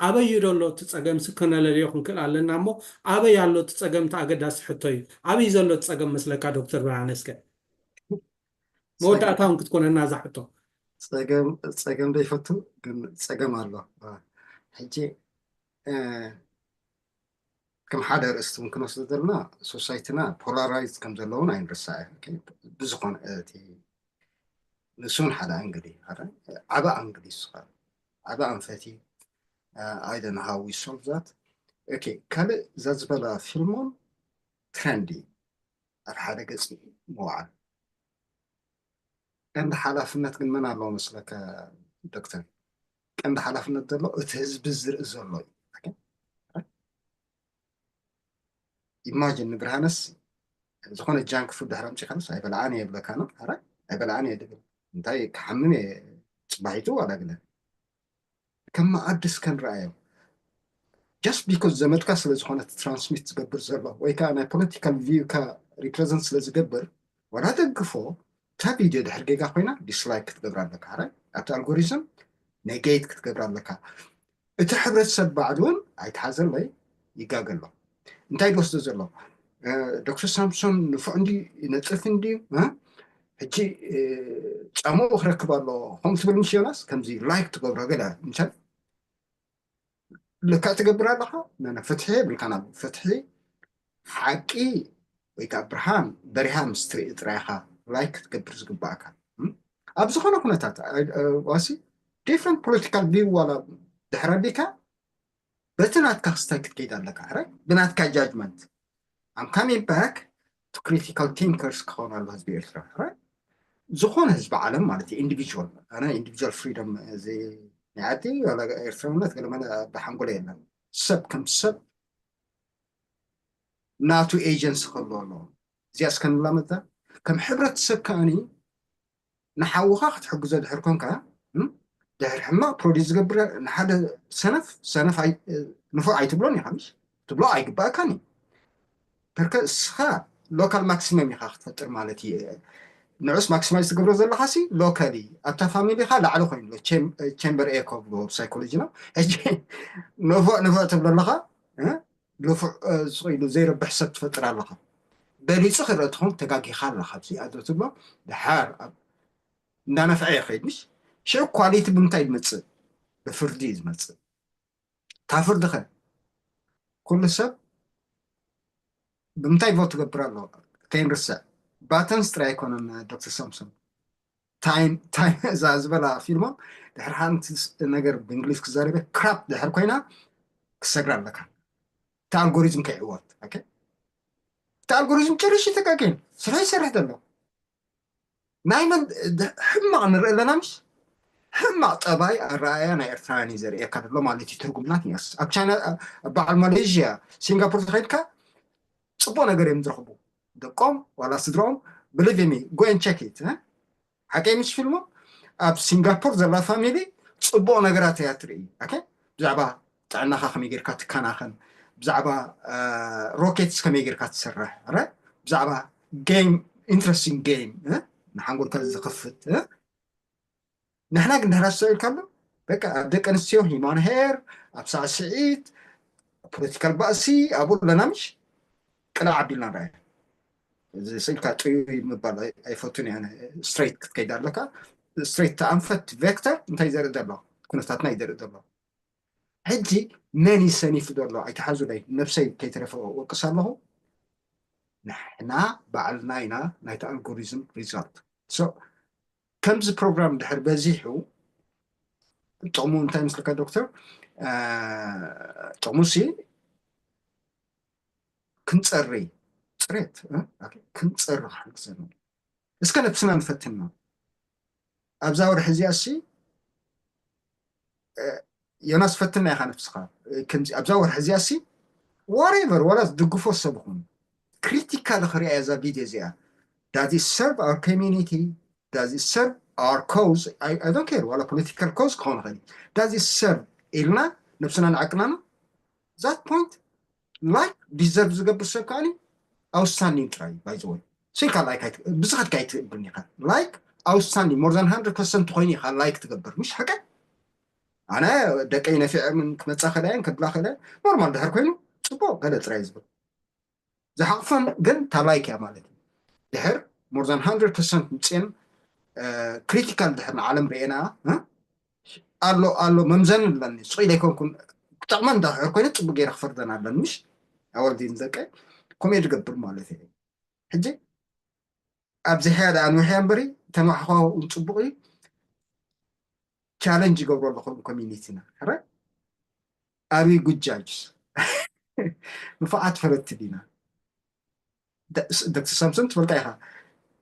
ኣበይ እዩ ዘሎ እቲ ጸገም? ስከ ነለልዮ ክንክእል ኣለና እሞ ኣበይ ኣሎ እቲ ጸገም? እቲ ኣገዳሲ ሕቶ እዩ። ኣበይ ዘሎ እቲ ጸገም መስለካ ዶክተር ብርሃነ? እስከ መወዳእታ እውን ክትኮነና እዛ ሕቶ። ጸገም ጸገም ዘይፈቱ ግን ጸገም ኣሎ። ሕጂ ከም ሓደ ርእስቲ እውን ክንወስዶ ዘለና ሶሳይቲና ፖላራይዝ ከም ዘለውን ኣይንርሳዕ። ብዝኾነ እቲ ንሱን ሓደ ኣንግዲ ዓበ ኣንግዲ ሱኻ ዓበ ኣንፈቲ ኣይደን ሃዊ ሶልቭ ዛት ካልእ እዛ ዝበላ ፊልሞን ትረንዲ ኣብ ሓደ ገጽ ምውዓል ቀንዲ ሓላፍነት ግን መን ኣለዎ መስለካ ዶክተር? ቀንዲ ሓላፍነት ዘሎ እቲ ህዝቢ ዝርኢ ዘሎ እዩ። ኢማጂን ንብርሃነስ ዝኾነ ጃንክ ፉድ ድሕር ኣምፂኻንስ ኣይበላዓን እየ ይብለካ ነው። ኧረ ኣይበላዓን እየ ድብል እንታይ ክሓምም እየ ፅባሒቱ ዋላ ግለ ከም መኣድስ ከንረኣዮ just because ዘመድካ ስለ ዝኾነ ትራንስሚት ዝገብር ዘሎ ወይ ከዓ ናይ ፖለቲካል ቪውካ ሪፕሬዘንት ስለ ዝገብር ዋላ ደግፎ እታ ቪድዮ ድሕር ጌጋ ኮይና ዲስላይክ ክትገብር ኣለካ ረ ኣብቲ ኣልጎሪዝም ኔጌት ክትገብር ኣለካ። እቲ ሕብረተሰብ ባዕሉ እውን ኣይትሓዘለይ ይጋገ ኣሎ። እንታይ ድወስዶ ዘሎ ዶክተር ሳምሶን ንፉዕ እንዲ ይነጥፍ እንዲ ሕጂ ጫምኡ ክረክብ ኣሎ ከምኡ ትብል ምስ ዮናስ ከምዚ ላይክ ትገብሮ ገለ ምሳል ልክዕ ትገብር ኣለኻ። ፍትሒ የብልካን። ኣብ ፍትሒ ሓቂ ወይ ከዓ ብርሃን በሪሃ ምስ ትርኢ ጥራይ ኢኻ ላይክ ክትገብር ዝግባእካ። ኣብ ዝኾነ ኩነታት ዋሲ ዲፍረንት ፖለቲካል ቪው ዋላ ድሕር ኣቢካ በቲ ናትካ ክስታይ ክትከይድ ኣለካ። ሕራይ ብናትካ ጃጅመንት I'm coming back to critical thinkers ክኸውን ኣሎ ህዝቢ ኤርትራ። ሕራይ ዝኾነ ህዝቢ ዓለም ማለት እዩ ኢንዲቪጁዋል ኣነ ኢንዲቪጁዋል ፍሪደም እዚ ናይ ዓዲ ዋላ ኤርትራውነት ገለመለ ብሓንጎለ የለን። ሰብ ከም ሰብ ናቱ ኤጀንሲ ክህልዎ ኣለዎ። እዚኣ እስከ ንላመዳ ከም ሕብረተሰብ ከኣኒ ንሓውኻ ክትሕግዞ ድሕር ኮንካ ድሕር ሕማቕ ፕሮዲስ ዝገብር ንሓደ ሰነፍ ሰነፍ ንፉዕ ኣይትብሎን ኢኻ ምሽ ትብሎ ኣይግባእካን እዩ። ፐርከ እስኻ ሎካል ማክሲመም ኢኻ ክትፈጥር ማለት እዩ። ንዑስ ማክሲማይዝ ትገብሮ ዘለኻ ሲ ሎካሊ ኣብታ ፋሚሊኻ ላዕሊ ኮይኑ ቸምበር ኤኮ ብሎ ሳይኮሎጂ ነው። ሕጂ ንፉዕ ንፉዕ ትብሎ ኣለኻ ንፉዕ ስቕ ኢሉ ዘይረብሕ ሰብ ትፈጥር ኣለኻ። በሊፁ ክረትኹም ተጋጊኻ ኣለኻ ኣብዚ ኣዶ ትብሎ ድሓር እንዳነፍዐ ይኸይድ ምሽ ሽዑ ኳሊቲ ብምንታይ ዝመፅእ ብፍርዲ እዩ ዝመፅእ። እታ ፍርዲ ኸ ኩሉ ሰብ ብምንታይ ቮት ትገብር ኣሎ? ከይንርስዕ ባተንስ ጥራይ ኣይኮነን ዶክተር ሳምሶን ታይም ታይም እዛ ዝበላ ፊልሞን ድሕሪ ሓንቲ ነገር ብእንግሊዝ ክዛረበ ክራፕ ድሕር ኮይና ክሰግራ ኣለካ። እቲ ኣልጎሪዝም ከይዕወት እቲ ኣልጎሪዝም ጨሪሽ ተጋገን ስራሕ ይሰርሕ ዘሎ ናይ መን ሕማቕ ንርኢ ኣለና ምሽ ሕማቕ ጠባይ ኣረኣያ ናይ ኤርትራውያን እዩ ዘርእየካ ዘሎ ማለት እዩ። ትርጉምና ትንስ ኣብ ቻይና በዓል ማሌዥያ ሲንጋፖር ተኸይድካ ፅቡቅ ነገር እዮም ዝረኽቡ ደቆም ዋላ ስድሮም ብልቭ ሚ ጎን ቸክ ኢት ሓቀይ ምሽ ፊልሞ ኣብ ሲንጋፖር ዘላ ፋሚሊ ፅቡቅ ነገራት እያ ትርኢ። ብዛዕባ ጥዕናኻ ከመይ ጌርካ ትከናኸን፣ ብዛዕባ ሮኬትስ ከመይ ጌርካ ትሰርሕ፣ ብዛዕባ ጌም ኢንትረስቲንግ ጌም ንሓንጎልካ ዝኸፍት ንሕና ግን ድሕር ኣስተውዒልካሉ በቃ ኣብ ደቂ ኣንስትዮ ሂማን ሄር ኣብ ሳዕስዒት ፖለቲካል ባእሲ ኣብኡ ኣለና ምሽ ቅላዕ ኣቢልና ንርኣዮ። እዚ ስኢልካ ጥዩይ ምባል ኣይፈቱን እየ። ስትሬት ክትከይድ ኣለካ። ስትሬት ተኣንፈት ቬክተር እንታይ ዘርኢ ዘሎ ኩነታትና እዩ ዘርኢ ዘሎ። ሕጂ መን እዩ ሰኒፉ ዘሎ ኣይትሓዙለይ። ነብሰይ ከይተረፈ ወቅስ ኣለኹ። ንሕና ባዕልና ኢና ናይቲ ኣልጎሪዝም ሪዛልት። ከምዚ ፕሮግራም ድሕር በዚሑ ጥቕሙ እንታይ ምስልካ ዶክተር? ጥቕሙሲ ክንፀሪ ፅሬት ክንፀሪ ክሕግዘና እስከ ነብስና ንፈትና ኣብዛ ወርሒ እዚኣ ሲ ዮናስ ፈትና ኢኻ ነብስኻ። ከምዚ ኣብዛ ወርሒ እዚኣ ሲ ዋሬቨር ዋላ ዝድግፎ ሰብ ኹን ክሪቲካል ክሪኣ እዛ ቪድዮ እዚኣ does it serve our community? Does it serve our cause? I, I don't care ዋላ ፖለቲካል ኮዝ ክኸውን ይኽእል does it serve ኢልና ነብስና ንዓቅናና ዛት ፖይንት like deserve ዝገብር ሰብ ከዓኒ outstanding ጥራይ እዩ። By the way ስኢልካ like ኣይት- ብዝኸድካ ኣይትእብን ኢኻ። Like outstanding more than one hundred percent ኮይኑ ኢኻ like ትገብር፣ ምሽ ሓቀይ? ኣነ ደቀይ ነፊዐምን ክመጻ ከለያን ከድላ ከለ ኖርማል ድሕር ኮይኑ ጽቡቅ ገለ ጥራይ ዝብል ዝሓቕፈን ግን እታ like እያ ማለት እዩ። ድሕር more than one hundred percent ምጽኤን ክሪቲካል ድሕር ንዓለም ርእና ኣሎ ኣሎ መምዘኒ ኣለኒ። ስቕ ኢለ ኣይኮንኩን፣ ክጠቕመን ድሕር ኮይነ ጽቡቅ ገይረ ክፈርደን ኣለኒ። ምሽ ኣወልዲን ደቀ ከምኡ እየ ዝገብር ማለት እዩ። ሕጂ ኣብዚ ሕያ ደኣ ንውሕያ እምበሪ ተንዋሕኳ እውን ጽቡቅ እዩ። ቻለንጅ ይገብሮ ኣለኹ ኮሚኒቲና። ሕረ ኣቢ ጉጃጅስ ንፉዓት ፈለጥቲ ዲና? ደ- ስ- ዶክተር ሳምሶን ትፈልጣ ኢኻ።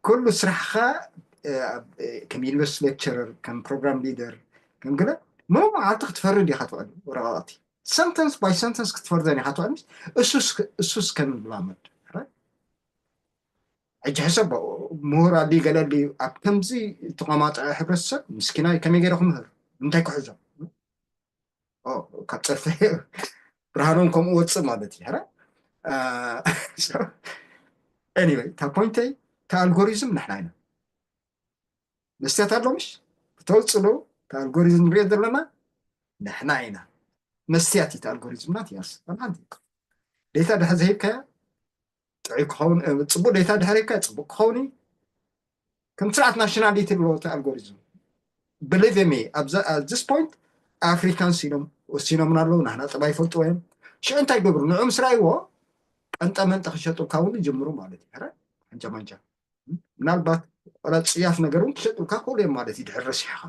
ኩሉ ስራሕኻ እ፣ ኣብ- እ፣ ከም ዩኒቨርሲቲ ሌክቸረር፣ ከም ፕሮግራም ሊደር፣ ከም ገለ ሙሉእ መዓልቲ ክትፈርድ ኢኻ ትውዕል። ወረቃቕቲ ሰንተንስ ባይ ሰንተንስ ክትፈርደን ኢኻ ትውዕል። እሱስ እሱስ ከንላመድ ሕጂ ሕሰብ። ምሁር ኣሊ ገለ ኣሊ ኣብ ከምዚ ተቋማጠ ሕብረተሰብ ምስኪናይ ከመይ ገይረ ክምህር? እንታይ ክሕዞ? ኦ፣ ካብ ፀርፊ ብርሃኖም ከምኡ ወፅእ ማለት እዩ። ሕረ anyway እታ ፖይንተይ እታ ኣልጎሪዝም ንሕና ኢና። መስትያት ኣሎ ምሽ? ክተውፅሉ እታ ኣልጎሪዝም ንሪኦ ዘለና ንሕና ኢና። መስትያት እዩ እታ ኣልጎሪዝም ናት ያስ ሓንቲ ዴታ ድሕር ዘሂብካያ ጥዑይ ክኸውን እ፣ ፅቡቅ ዴታ ድሕር ሂብካያ ፅቡቅ ክኸውን እዩ። ከም ስርዓት ናሽናሊቲ ኣለዎ እቲ ኣልጎሪዝም። Believe me at this point ኣፍሪካንስ ኢሎም ወሲኖምና ኣለዉ። ናህና ጠባይ ይፈልጥዎ እዮም። ሽዑ እንታይ ይገብሩ? ንዑ ምስ ረኣይዎ ቀንጠ መንጠ ክሸጡልካ እውን ይጅምሩ ማለት እዩ። ሕረ ሓንጃ ማንጃ ምናልባት ቆላ ፅያፍ ነገር እውን ክሸጡልካ ክእሉ እዮም ማለት እዩ። ድሕር ረሲሕኻ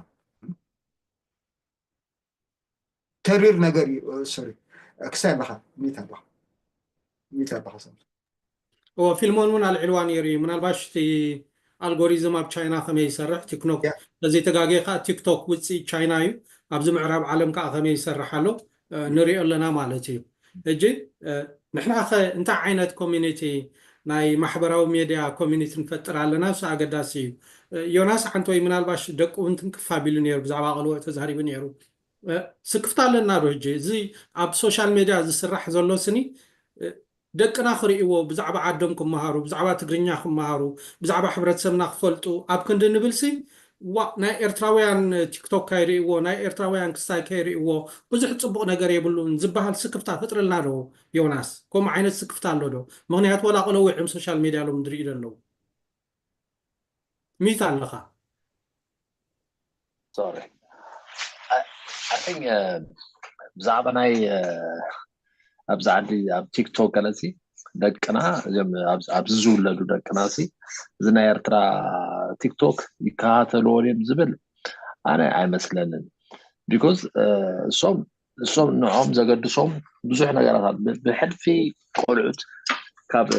ተሪር ነገር እዩ። ሶሪ ክሳይ ኣለኻ ሚት ኣለኻ ሚት ኣለኻ ሰም እዎ ፊልሞን እውን ኣልዒልዋ ነይሩ እዩ። ምናልባሽ እቲ ኣልጎሪዝም ኣብ ቻይና ከመይ ይሰርሕ ቲክኖክ ያ። ተዘይተጋጌ ከዓ ቲክቶክ ውፅኢት ቻይና እዩ። ኣብዚ ምዕራብ ዓለም ከዓ ከመይ ይሰርሕ ኣሎ እ፣ ንሪኦ ኣለና ማለት እዩ። ሕጂ እ፣ ንሕና ኸ እንታይ ዓይነት ኮሚኒቲ ናይ ማሕበራዊ ሜድያ ኮሚኒቲ ንፈጥር ኣለና? እሱ ኣገዳሲ እዩ። እ፣ ዮናስ ሓንቲ ወይ ምናልባሽ ደቂ እውን ትንክፍ ኣቢሉ ነይሩ፣ ብዛዕባ ቆልዑ ተዛሪቡ ነይሩ። እ፣ ስክፍታ ኣለና ዶ? ሕጂ እዚ ኣብ ሶሻል ሜድያ ዝስራሕ ዘሎ ስኒ እ፣ ደቅና ክርእይዎ፣ ብዛዕባ ዓዶም ክመሃሩ፣ ብዛዕባ ትግርኛ ክመሃሩ፣ ብዛዕባ ሕብረተሰብና ክፈልጡ ኣብ ክንዲ ንብል ሲ ዋ ናይ ኤርትራውያን ቲክቶክ ካይርእይዎ፣ ናይ ኤርትራውያን ክስታይ ከይርእይዎ ብዙሕ ጽቡቕ ነገር የብሉን ዝበሃል ስክፍታ ፈጥረልና ዶ? ዮናስ ከምኡ ዓይነት ስክፍታ ኣሎ ዶ? ምኽንያቱ ወላ ቆሎ ውዕም ሶሻል ሜድያ ሎም ዝርእዩ ዘለዉ ሚት ኣለኻ። Sorry. I, I think uh, ብዛዕባ ናይ uh, ኣብዚ ዓዲ ኣብ ቲክቶክ ገለሲ ደቅና እዞም ኣብዚ ኣብዚ ዝውለዱ ደቅና ሲ እዚ ናይ ኤርትራ ቲክቶክ ይከታተልዎ ድዮም ዝብል ኣነ ኣይመስለንን። Because እሶም እሶም ንዖም ዘገድሶም ብዙሕ ነገራት ኣሎ። ብ- ብሕልፊ ቆልዑት ካብ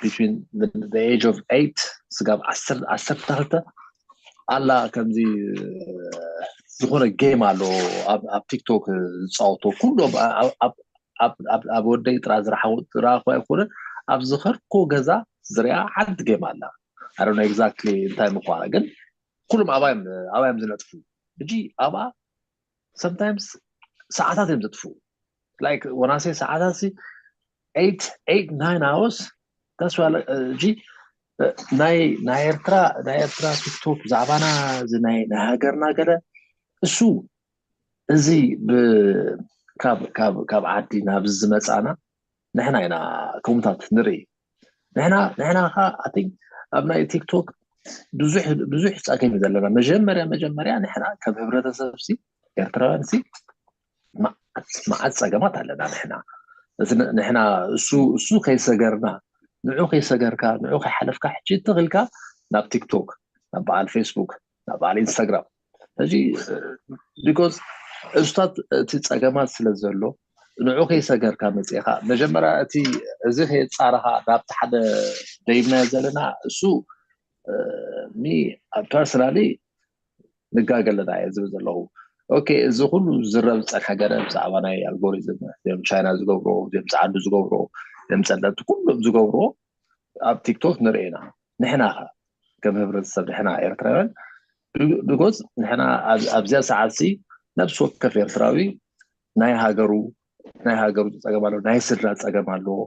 between the, the age of eight ስጋብ ዓሰርተ ዓሰርተ ክልተ ኣላ ከምዚ ዝኾነ ጌም ኣሎ ኣብ ኣብ ቲክቶክ ዝፃወቶ ኩሎም ኣብ- ኣብ- ኣብ- ኣብ- ኣብ ወደይ ጥራ ዝረሓወ ዝረኣኹ ኣይኮነ ኣብ ዝኸድኮ ገዛ ዝሪኣ ሓንቲ ጌም ኣላ። I don't know exactly እንታይ ምኳና ግን ኩሎም ኣባዮም ኣባዮም ዝነጥፉ ሕጂ ኣብኣ sometimes ሰዓታት እዮም ዘጥፍኡ like when I say ሰዓታት ሲ eight eight nine hours that's why uh, G ናይ ናይ ኤርትራ ናይ ኤርትራ ቲክቶክ ብዛዕባና እዚ ናይ ናይ ሃገርና ገለ እሱ እዚ ብ ካብ ካብ ካብ ዓዲ ናብ ዝመጻና ንሕና ኢና ከምታት ንርኢ ንሕና ንሕና ካ I think ኣብ ናይ ቲክቶክ ብዙሕ ብዙሕ ጸገም እዩ ዘለና መጀመርያ መጀመርያ ንሕና ከም ህብረተሰብ ሲ ኤርትራውያን ሲ መዓት መዓት ጸገማት ኣለና ንሕና እቲ ን- ንሕና እሱ እሱ ከይሰገርና ንዑ ከይሰገርካ ንዑ ከይሓለፍካ ሕጂ ትኽልካ ናብ ቲክቶክ ናብ በዓል ፌስቡክ ናብ በዓል ኢንስታግራም ሕጂ because እሱታት እቲ ጸገማት ስለ ዘሎ ንዑ ከይሰገርካ መጽኻ መጀመርያ እቲ እዚ ከየጻረኻ ናብቲ ሓደ ደይብናዮ ዘለና እሱ ሚ personally ንጋገ ኣለና እየ ዝብል ዘለኹ okay እዚ ኩሉ ዝረብ ዝፀንሐ ገለ ብዛዕባ ናይ ኣልጎሪዝም እዚኦም ቻይና ዝገብሮ እዚኦም ፀዓዱ ዝገብሮ እዚኦም ፀለምቲ ኩሎም ዝገብሮ ኣብ ቲክቶክ ንርኢ ኢና ንሕና ከ ከም ህብረተሰብ ንሕና ኤርትራውያን because ንሕና ኣብዚኣ ሰዓት ሲ ነብሲ ወከፍ ኤርትራዊ ናይ ሃገሩ ናይ ሃገሩ ጸገም ኣለዎ፣ ናይ ስድራ ጸገም ኣለዎ።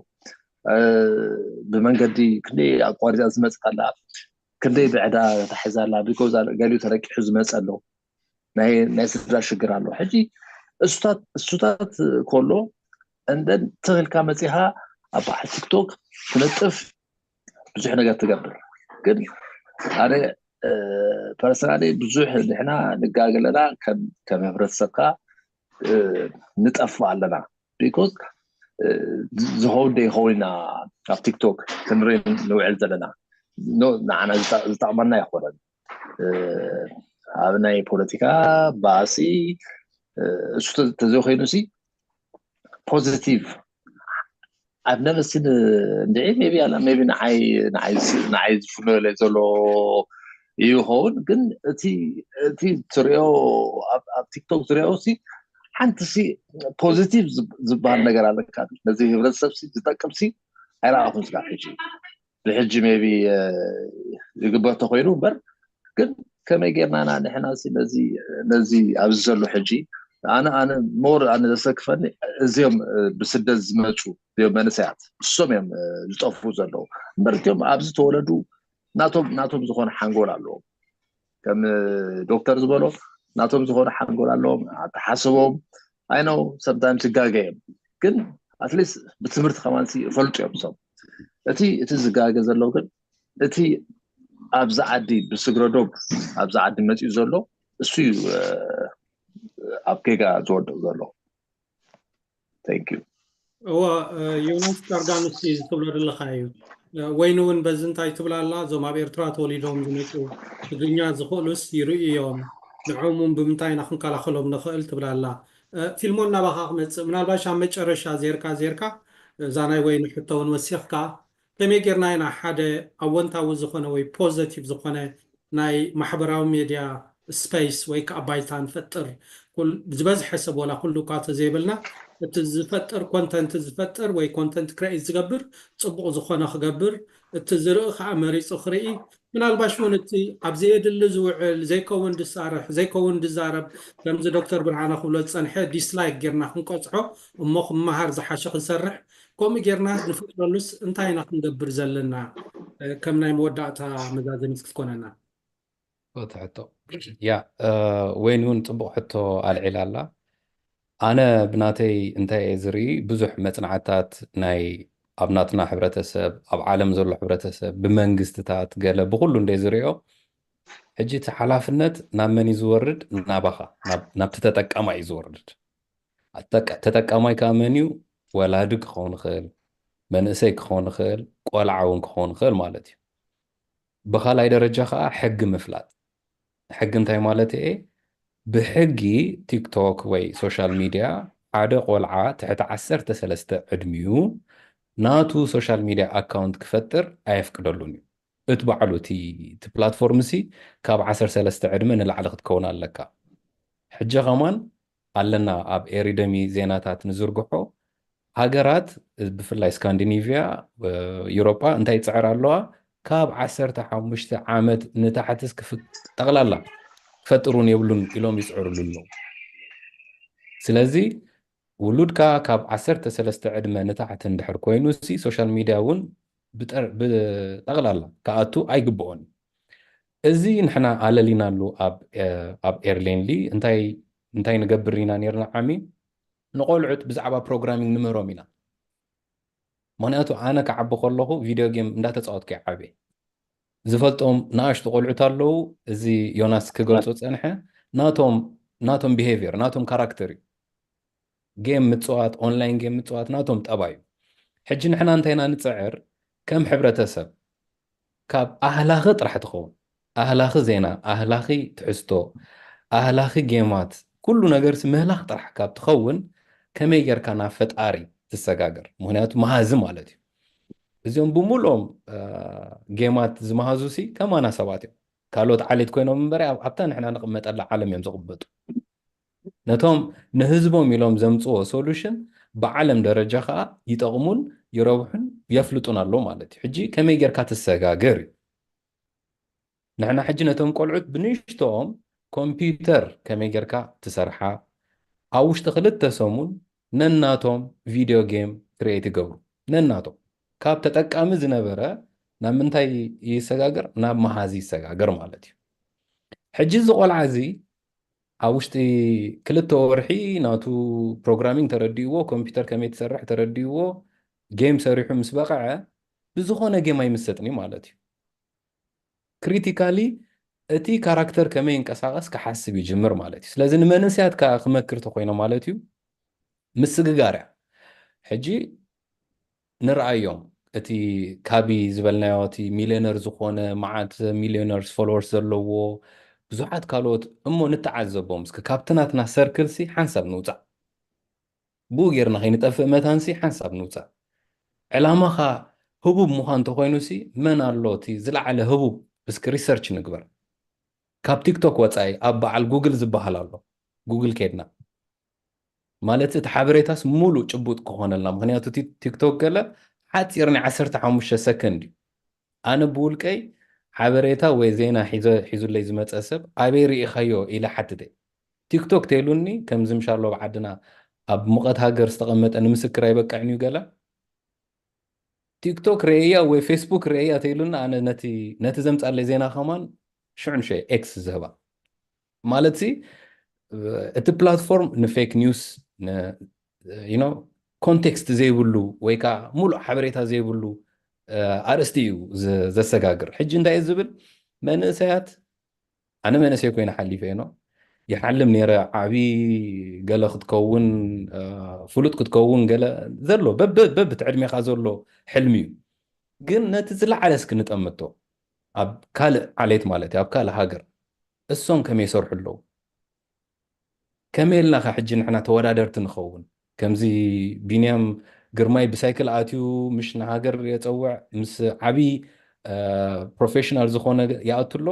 ብመንገዲ ክንደይ ኣቋሪፃ ዝመፅእ ኣላ፣ ክንደይ ብዕዳ ተታሒዛ ኣላ፣ because ገሊኡ ተረቂሑ ዝመፀ ኣሎ፣ ናይ ስድራ ሽግር ኣሎ። ሕጂ እሱታት እሱታት ከሎ እንደን ትኽልካ መፂኻ ኣብ በዓል ቲክቶክ ትነጥፍ ብዙሕ ነገር ትገብር። ግን ኣነ ፐርሰናሊ ብዙሕ ንሕና ንጋገለና ከም ህብረተሰብካ ንጠፍእ ኣለና። because ዝኸውን ደይኸውን ኢና ኣብ ቲክቶክ ክንርኢ ንውዕል ዘለና። ንዓና ዝጠቕመና ኣይኮነን። ኣብ ናይ ፖለቲካ ባእሲ እሱ ተዘይኮይኑ ሲ ፖዚቲቭ ኣብ ነበሲ እንድዒ ቢ ኣላ ቢ ንዓይ ዝፍኖ ዘሎ ይኸውን። ግን እቲ ትሪኦ ኣብ ቲክቶክ ትሪኦ ሲ ሓንቲ ሲ ፖዚቲቭ ዝበሃል ነገር ኣለካ። ነዚ ህብረተሰብ ሲ ዝጠቅም ሲ ኣይረኣኹን ስጋብ ሕጂ። ብሕጂ ቢ ይግበር ተኮይኑ እምበር ግን ከመይ ጌርና ኢና ንሕና ነዚ ኣብዚ ዘሎ ሕጂ ኣነ ኣነ ሞር ኣነ ዘሰክፈኒ እዚኦም ብስደት ዝመፁ እዚኦም መንእሰያት እሶም እዮም ዝጠፍኡ ዘለዉ እምበር እቲኦም ኣብዚ ተወለዱ ናቶም ናቶም ዝኾነ ሓንጎል ኣለዎም ከም ዶክተር ዝበሎ ናቶም ዝኾነ ሓንጎል ኣለዎም ኣተሓስቦም ኣይነው ሰምታይምስ ይጋገ እዮም ግን ኣትሊስት ብትምህርቲ ከማን ይፈልጡ እዮም እሶም እቲ እቲ ዝጋገ ዘሎ ግን እቲ ኣብዚ ዓዲ ብስግረዶብ ኣብዚ ዓዲ መፂኡ ዘሎ እሱ እዩ ኣብ ጌጋ ዝወድቕ ዘሎ። እዎ ዮናስ ዳርጋ ምስ ዝትብሎ ዘለካ እዩ። ወይኒ እውን በዚ እንታይ ትብላ ኣላ? እዞም ኣብ ኤርትራ ተወሊዶም ዝመፁ ትግርኛ ዝኽእሉስ ይርእዩ እዮም። ንዕኦም እውን ብምንታይ ኢና ክንከላኸሎም ንኽእል ትብላ ኣላ። ፊልሞን ናባኻ ክመፅእ ምናልባሽ ኣብ መጨረሻ ዜርካ ዜርካ እዛ ናይ ወይኒ ሕቶ እውን ወሲኽካ ከመይ ጌርና ኢና ሓደ ኣወንታዊ ዝኾነ ወይ ፖዘቲቭ ዝኾነ ናይ ማሕበራዊ ሜድያ ስፔስ ወይ ከዓ ባይታ ንፈጥር ዝበዝሐ ሰብ ወላ ኩሉ እኳ ተዘይበልና እቲ ዝፈጥር ኮንተንት ዝፈጥር ወይ ኮንተንት ክሬኤት ዝገብር ፅቡቕ ዝኾነ ክገብር እቲ ዝርኢ ከዓ መሪፁ ክርኢ ምናልባሽ እውን እቲ ኣብ ዘየድሊ ዝውዕል ዘይከውን ዝሳርሕ ዘይከውን ዝዛረብ ከምዚ ዶክተር ብርሃነ ክብሎ ዝፀንሐ ዲስላይክ ጌርና ክንቀፅዖ እሞ ክመሃር ዝሓሸ ክንሰርሕ ከምኡ ጌርና ንፈጥረሉስ እንታይ ኢና ክንገብር ዘለና ከም ናይ መወዳእታ መዛዘሚት ክትኮነና ትሕቶ ያ ወይን እውን ፅቡቅ ሕቶ ኣልዒላ ኣላ ኣነ ብናተይ እንታይ እየ ዝርኢ ብዙሕ መፅናዕታት ናይ ኣብ ናትና ሕብረተሰብ ኣብ ዓለም ዘሎ ሕብረተሰብ ብመንግስትታት ገለ ብኩሉ እንደ ዝሪኦ ሕጂ እቲ ሓላፍነት ናብ መን እዩ ዝወርድ ናባኻ ናብቲ ተጠቀማይ እዩ ዝወርድ ተጠቃማይ ከዓ መን እዩ ወላዲ ክኸውን ይኽእል መንእሰይ ክኸውን ይኽእል ቆልዓ እውን ክኸውን ይኽእል ማለት እዩ ብኻልኣይ ደረጃ ከዓ ሕጊ ምፍላጥ ሕጊ እንታይ ማለት እየ ብሕጊ ቲክቶክ ወይ ሶሻል ሚድያ ሓደ ቆልዓ ትሕቲ ዓሰርተ ሰለስተ ዕድሚኡ ናቱ ሶሻል ሚድያ ኣካውንት ክፈጥር ኣየፍቅደሉን እዩ እቲ ባዕሉ እቲ ፕላትፎርም ሲ ካብ ዓሰርተ ሰለስተ ዕድመ ንላዕሊ ክትከውን ኣለካ ሕጂ ከማን ኣለና ኣብ ኤሪደሚ ዜናታት ንዝርግሖ ሃገራት ብፍላይ ስካንዲኒቪያ ዩሮጳ እንታይ ይፅዕር ኣለዋ ካብ ዓሰርተ ሓሙሽተ ዓመት ንታሕትስ ጠቕላላ ክፈጥሩን የብሉን ኢሎም ይፅዕርሉ ኣለዉ ስለዚ ውሉድካ ካብ ዓሰርተ ሰለስተ ዕድመ ንታሕቲ እንድሕር ኮይኑ ሲ ሶሻል ሚድያ እውን ብጠቕላላ ክኣቱ ኣይግብኦን እዚ ንሕና ኣለሊናሉ ኣብ ኤርሌንሊ እንታይ ንገብር ኢና ነርና ዓሚ ንቆልዑት ብዛዕባ ፕሮግራሚንግ ንምህሮም ኢና ምክንያቱ ኣነ ክዓቢ ከለኹ ቪድዮ ጌም እንዳተፃወትኩ ይዓበ ዝፈልጦም ንኣሽቱ ቆልዑት ኣለዉ እዚ ዮናስ ክገልፆ ፀንሐ ናቶም ናቶም ቢሄቪየር ናቶም ካራክተር እዩ ጌም ምፅዋት ኦንላይን ጌም ምፅዋት ናቶም ጠባዩ ሕጂ ንሕና እንታይና ንፅዕር ከም ሕብረተሰብ ካብ ኣህላኺ ጥራሕ ትኸውን ኣህላኺ ዜና ኣህላኺ ትሕዝቶ ኣህላኺ ጌማት ኩሉ ነገርሲ ምህላኽ ጥራሕ ካብ ትኸውን ከመይ ጌርካ ናብ ፈጣሪ ትሰጋገር ምክንያቱ መሃዚ ማለት እዩ እዚኦም ብምሉኦም ጌማት ዝመሃዙ ሲ ከማና ሰባት እዮም ካልኦት ዓሌት ኮይኖም እምበረ ኣብታ ንሕና ንቕመጠላ ዓለም እዮም ዝቕበጡ ነቶም ንህዝቦም ኢሎም ዘምፅዎ ሶሉሽን ብዓለም ደረጃ ከዓ ይጠቕሙን ይረብሑን የፍልጡን ኣሎ ማለት እዩ ሕጂ ከመይ ጌርካ ትሰጋገር እዩ ንሕና ሕጂ ነቶም ቆልዑት ብንሽቶኦም ኮምፒውተር ከመይ ጌርካ ትሰርሓ ኣብ ውሽጢ ክልተ ሰሙን ነናቶም ቪድዮ ጌም ክሬት ይገብሩ። ነናቶም ካብ ተጠቃሚ ዝነበረ ናብ ምንታይ ይሰጋገር? ናብ መሃዚ ይሰጋገር ማለት እዩ። ሕጂ እዚ ቆልዓ እዚ ኣብ ውሽጢ ክልተ ወርሒ ናቱ ፕሮግራሚንግ ተረዲእዎ፣ ኮምፒውተር ከመይ ትሰርሕ ተረዲእዎ፣ ጌም ሰሪሑ ምስ በቐዐ ብዝኾነ ጌም ኣይምሰጥን እዩ ማለት እዩ። ክሪቲካሊ እቲ ካራክተር ከመይ ይንቀሳቐስ ክሓስብ ይጅምር ማለት እዩ። ስለዚ ንመንእሰያት ከዓ ክመክር ተኮይኖ ማለት እዩ ምስግጋር እያ። ሕጂ ንርኣዮም፣ እቲ ካቢ ዝበልናዮ እቲ ሚሊዮነር ዝኾነ መዓት ሚሊዮነርስ ፎሎወርስ ዘለዎ ብዙሓት ካልኦት እሞ ንተዓዘቦም እስከ ካብቲ ናትና ሰርክል ሲ ሓንሳብ ንውፃእ። ብኡ ጌርና ከይንጠፍእ መታንሲ ሓንሳብ ንውፃእ። ዕላማኻ ህቡብ ምዃን ተኾይኑ ሲ መን ኣሎ እቲ ዝለዓለ ህቡብ? እስኪ ሪሰርች ንግበር። ካብ ቲክቶክ ወፃኢ ኣብ በዓል ጉግል ዝበሃል ኣሎ። ጉግል ከድና ማለት እቲ ሓበሬታስ ሙሉእ ጭቡጥ ክኾነልና፣ ምክንያቱ እቲ ቲክቶክ ገለ ሓፂር ናይ ዓሰርተ ሓሙሽተ ሰከንድ እዩ። ኣነ ብውልቀይ ሓበሬታ ወይ ዜና ሒዘ- ሒዙለይ ዝመፀ ሰብ ኣበይ ርኢኻዮ ኢለ ሓትተ። ቲክቶክ ተይሉኒ ከምዚ ምሻሎ ኣብ ዓድና ኣብ ሙቐት ሃገር ዝተቐመጠ ንምስክር ኣይበቅዕን እዩ ገለ። ቲክቶክ ርእያ ወይ ፌስቡክ ርእያ ተይሉና ኣነ ነቲ ነቲ ዘምጻለይ ዜና ከማን ሽዑ ንሸ ኤክስ ዝህባ ማለት ሲ እቲ ፕላትፎርም ንፌክ ኒውስ ኮንቴክስት ዘይብሉ ወይ ከዓ ሙሉእ ሓበሬታ ዘይብሉ ኣርእስቲ እዩ ዘሰጋግር። ሕጂ እንታይ እዩ ዝብል? መንእሰያት ኣነ መንእሰይ ኮይነ ሓሊፈ እየ ኖ ይሓልም ነይረ። ዓብዪ ገለ ክትከውን ፍሉጥ ክትከውን ገለ ዘሎ በብቲ ዕድሜኻ ዘሎ ሕልሚ እዩ። ግን ነቲ ዝለዓለ እስኪ ንጠምቶ ኣብ ካልእ ዓሌት ማለት እዩ ኣብ ካልእ ሃገር እሶም ከመይ ይሰርሑ ኣለዉ? ከመይ ኢልና ከ ሕጂ ንሕና ተወዳደርቲ ንኸውን? ከምዚ ቢንያም ግርማይ ብሳይክል ኣትዩ ምሽ ንሃገር የፀውዕ ምስ ዓብዪ ፕሮፌሽናል ዝኾነ ይኣቱ ኣሎ።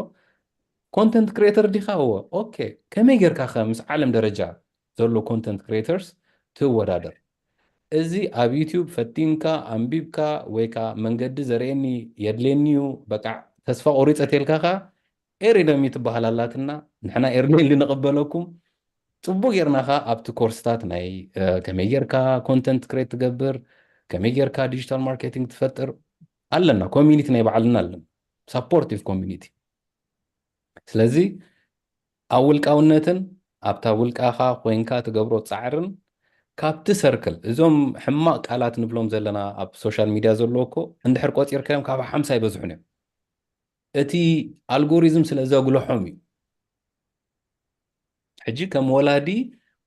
ኮንተንት ክሬተር ዲኻ? እወ። ኦኬ፣ ከመይ ጌርካ ከ ምስ ዓለም ደረጃ ዘሎ ኮንተንት ክሬተርስ ትወዳደር? እዚ ኣብ ዩቲዩብ ፈቲንካ ኣንቢብካ ወይ ከዓ መንገዲ ዘርእየኒ የድልየኒ እዩ በቃ ተስፋ ቆሪፀ ተልካ ከ ኤሪደሚ ትበሃል ኣላትና። ንሕና ኤርሜሊ ንቕበለኩም። ጽቡቕ ጌርና ከኣ ኣብቲ ኮርስታት ናይ ከመይ ጌርካ ኮንተንት ክሬት ትገብር፣ ከመይ ጌርካ ዲጂታል ማርኬቲንግ ትፈጥር ኣለና። ኮሚኒቲ ናይ ባዕልና ኣለና፣ ሳፖርቲቭ ኮሚኒቲ። ስለዚ ኣብ ውልቃውነትን ኣብታ ውልቃኻ ኮይንካ ትገብሮ ጻዕርን ካብቲ ሰርክል እዞም ሕማቕ ቃላት ንብሎም ዘለና ኣብ ሶሻል ሚድያ ዘለዎ እኮ እንድሕር ቆጺርካዮም ካብ ሓምሳ ኣይበዝሑን እዮም። እቲ ኣልጎሪዝም ስለ ዘጉልሖም እዩ። ሕጂ ከም ወላዲ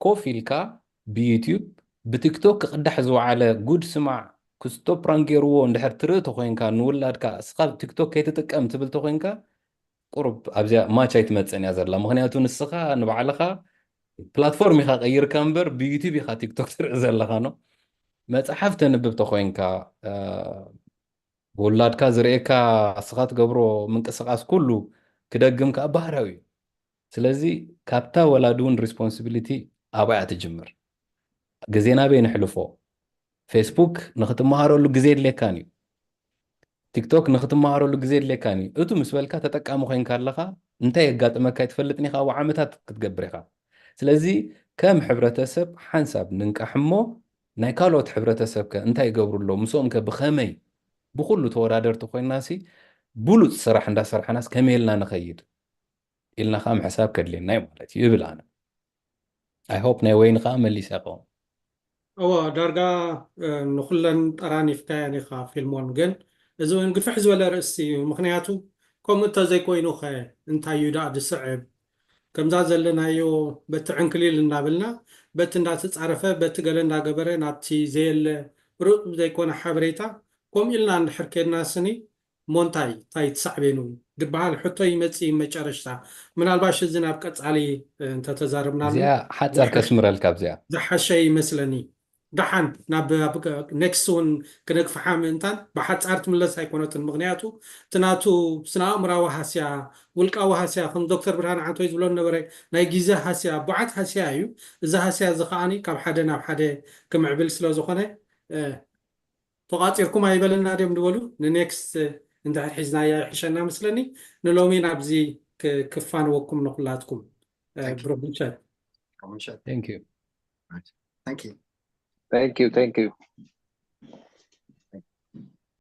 ኮፍ ኢልካ ብዩቲዩብ ብቲክቶክ ክቕዳሕ ዝወዓለ ጉድ ስማዕ ክስቶ ፕራንክ ገይርዎ እንድሕር ትርኢ ተኮይንካ ንውላድካ እስኻ ቲክቶክ ከይትጥቀም ትብል ተኮይንካ ቁሩብ ኣብዚኣ ማች ኣይትመፅእን እያ ዘላ። ምክንያቱ ንስኻ ንባዕልኻ ፕላትፎርም ኢኻ ቀይርካ እምበር ብዩቲዩብ ኢኻ ቲክቶክ ትርኢ ዘለኻ ነው። መፅሓፍ ተንብብ ተኮይንካ ውላድካ ዝርእየካ እስኻ ትገብሮ ምንቅስቃስ ኩሉ ክደግም ከዓ ባህርያዊ እዩ። ስለዚ ካብታ ወላዲ እውን ሪስፖንሲቢሊቲ ኣብኣ ትጅምር። ግዜና በይ ንሕልፎ። ፌስቡክ ንክትመሃረሉ ግዜ የድልየካን እዩ። ቲክቶክ ንክትመሃረሉ ግዜ የድልየካን እዩ። እቱ ምስ በልካ ተጠቃሚ ኮይንካ ኣለኻ እንታይ የጋጥመካ ኣይትፈልጥን ኢኻ። ኣብ ዓመታት ክትገብር ኢኻ። ስለዚ ከም ሕብረተሰብ ሓንሳብ ንንቃሕ እሞ ናይ ካልኦት ሕብረተሰብ ከ እንታይ ይገብሩ ኣለዉ? ምስኦም ከ ብኸመይ ብኹሉ ተወዳደርቲ ኮይንናሲ ብሉፅ ስራሕ እንዳሰርሓናስ ከመይ ኢልና ንኸይድ ኢልና ከዓ ምሕሳብ ከድልየና እዩ ማለት እዩ እብል ኣነ። I hope ናይ ወይኒ ከዓ መሊሰ ይኸውን። እወ ዳርጋ ንኩለን ጠራኒፍካየን ኢኻ ፊልሞን፣ ግን እዚ እውን ግፍሕ ዝበለ ርእሲ እዩ። ምክንያቱ ከምኡ እንተዘይኮይኑ ኸ እንታይ እዩ ደኣ ዝስዕብ? ከምዛ ዘለናዮ በቲ ዕንክሊል እናበልና በቲ እንዳተፃረፈ በቲ ገለ እንዳገበረ ናብቲ ዘየለ ሩብ ዘይኮነ ሓበሬታ ከምኡ ኢልና እንድሕር ኬድና ስኒ ሞንታይ ታይ ትሳዕቤኑ ድበሃል ሕቶ ይመጽእ መጨረሽታ። ምናልባሽ እዚ ናብ ቀጻሊ እንተተዛረብናሉ እዚኣ ሓጻር ከስምረልካ ኣብዚኣ። ዝሓሸ ይመስለኒ። ደሓን ናብ ኔክስት እውን ክነግፍሓ ምእንታን ብሓጻር ትምለስ ኣይኮነትን። ምክንያቱ እቲ ናቱ ስነ ኣእምራዊ ሃስያ ውልቃዊ ሃስያ ከም ዶክተር ብርሃን ዓንቶይ ዝብሎ ነበረ ናይ ግዜ ሃስያ ቡዓት ሃስያ እዩ። እዚ ሃስያ እዚ ከዓኒ ካብ ሓደ ናብ ሓደ ክምዕብል ስለ ዝኾነ ተቋፂርኩም ኣይበለና ድዮም ዝበሉ ንኔክስት እንድሕር ሒዝናያ ይሕሸና መስለኒ። ንሎሚ ናብዚ ክፋንወኩም ንኩላትኩም። ብሩክ ምሸት። Thank you. Thank you. Thank you, thank you.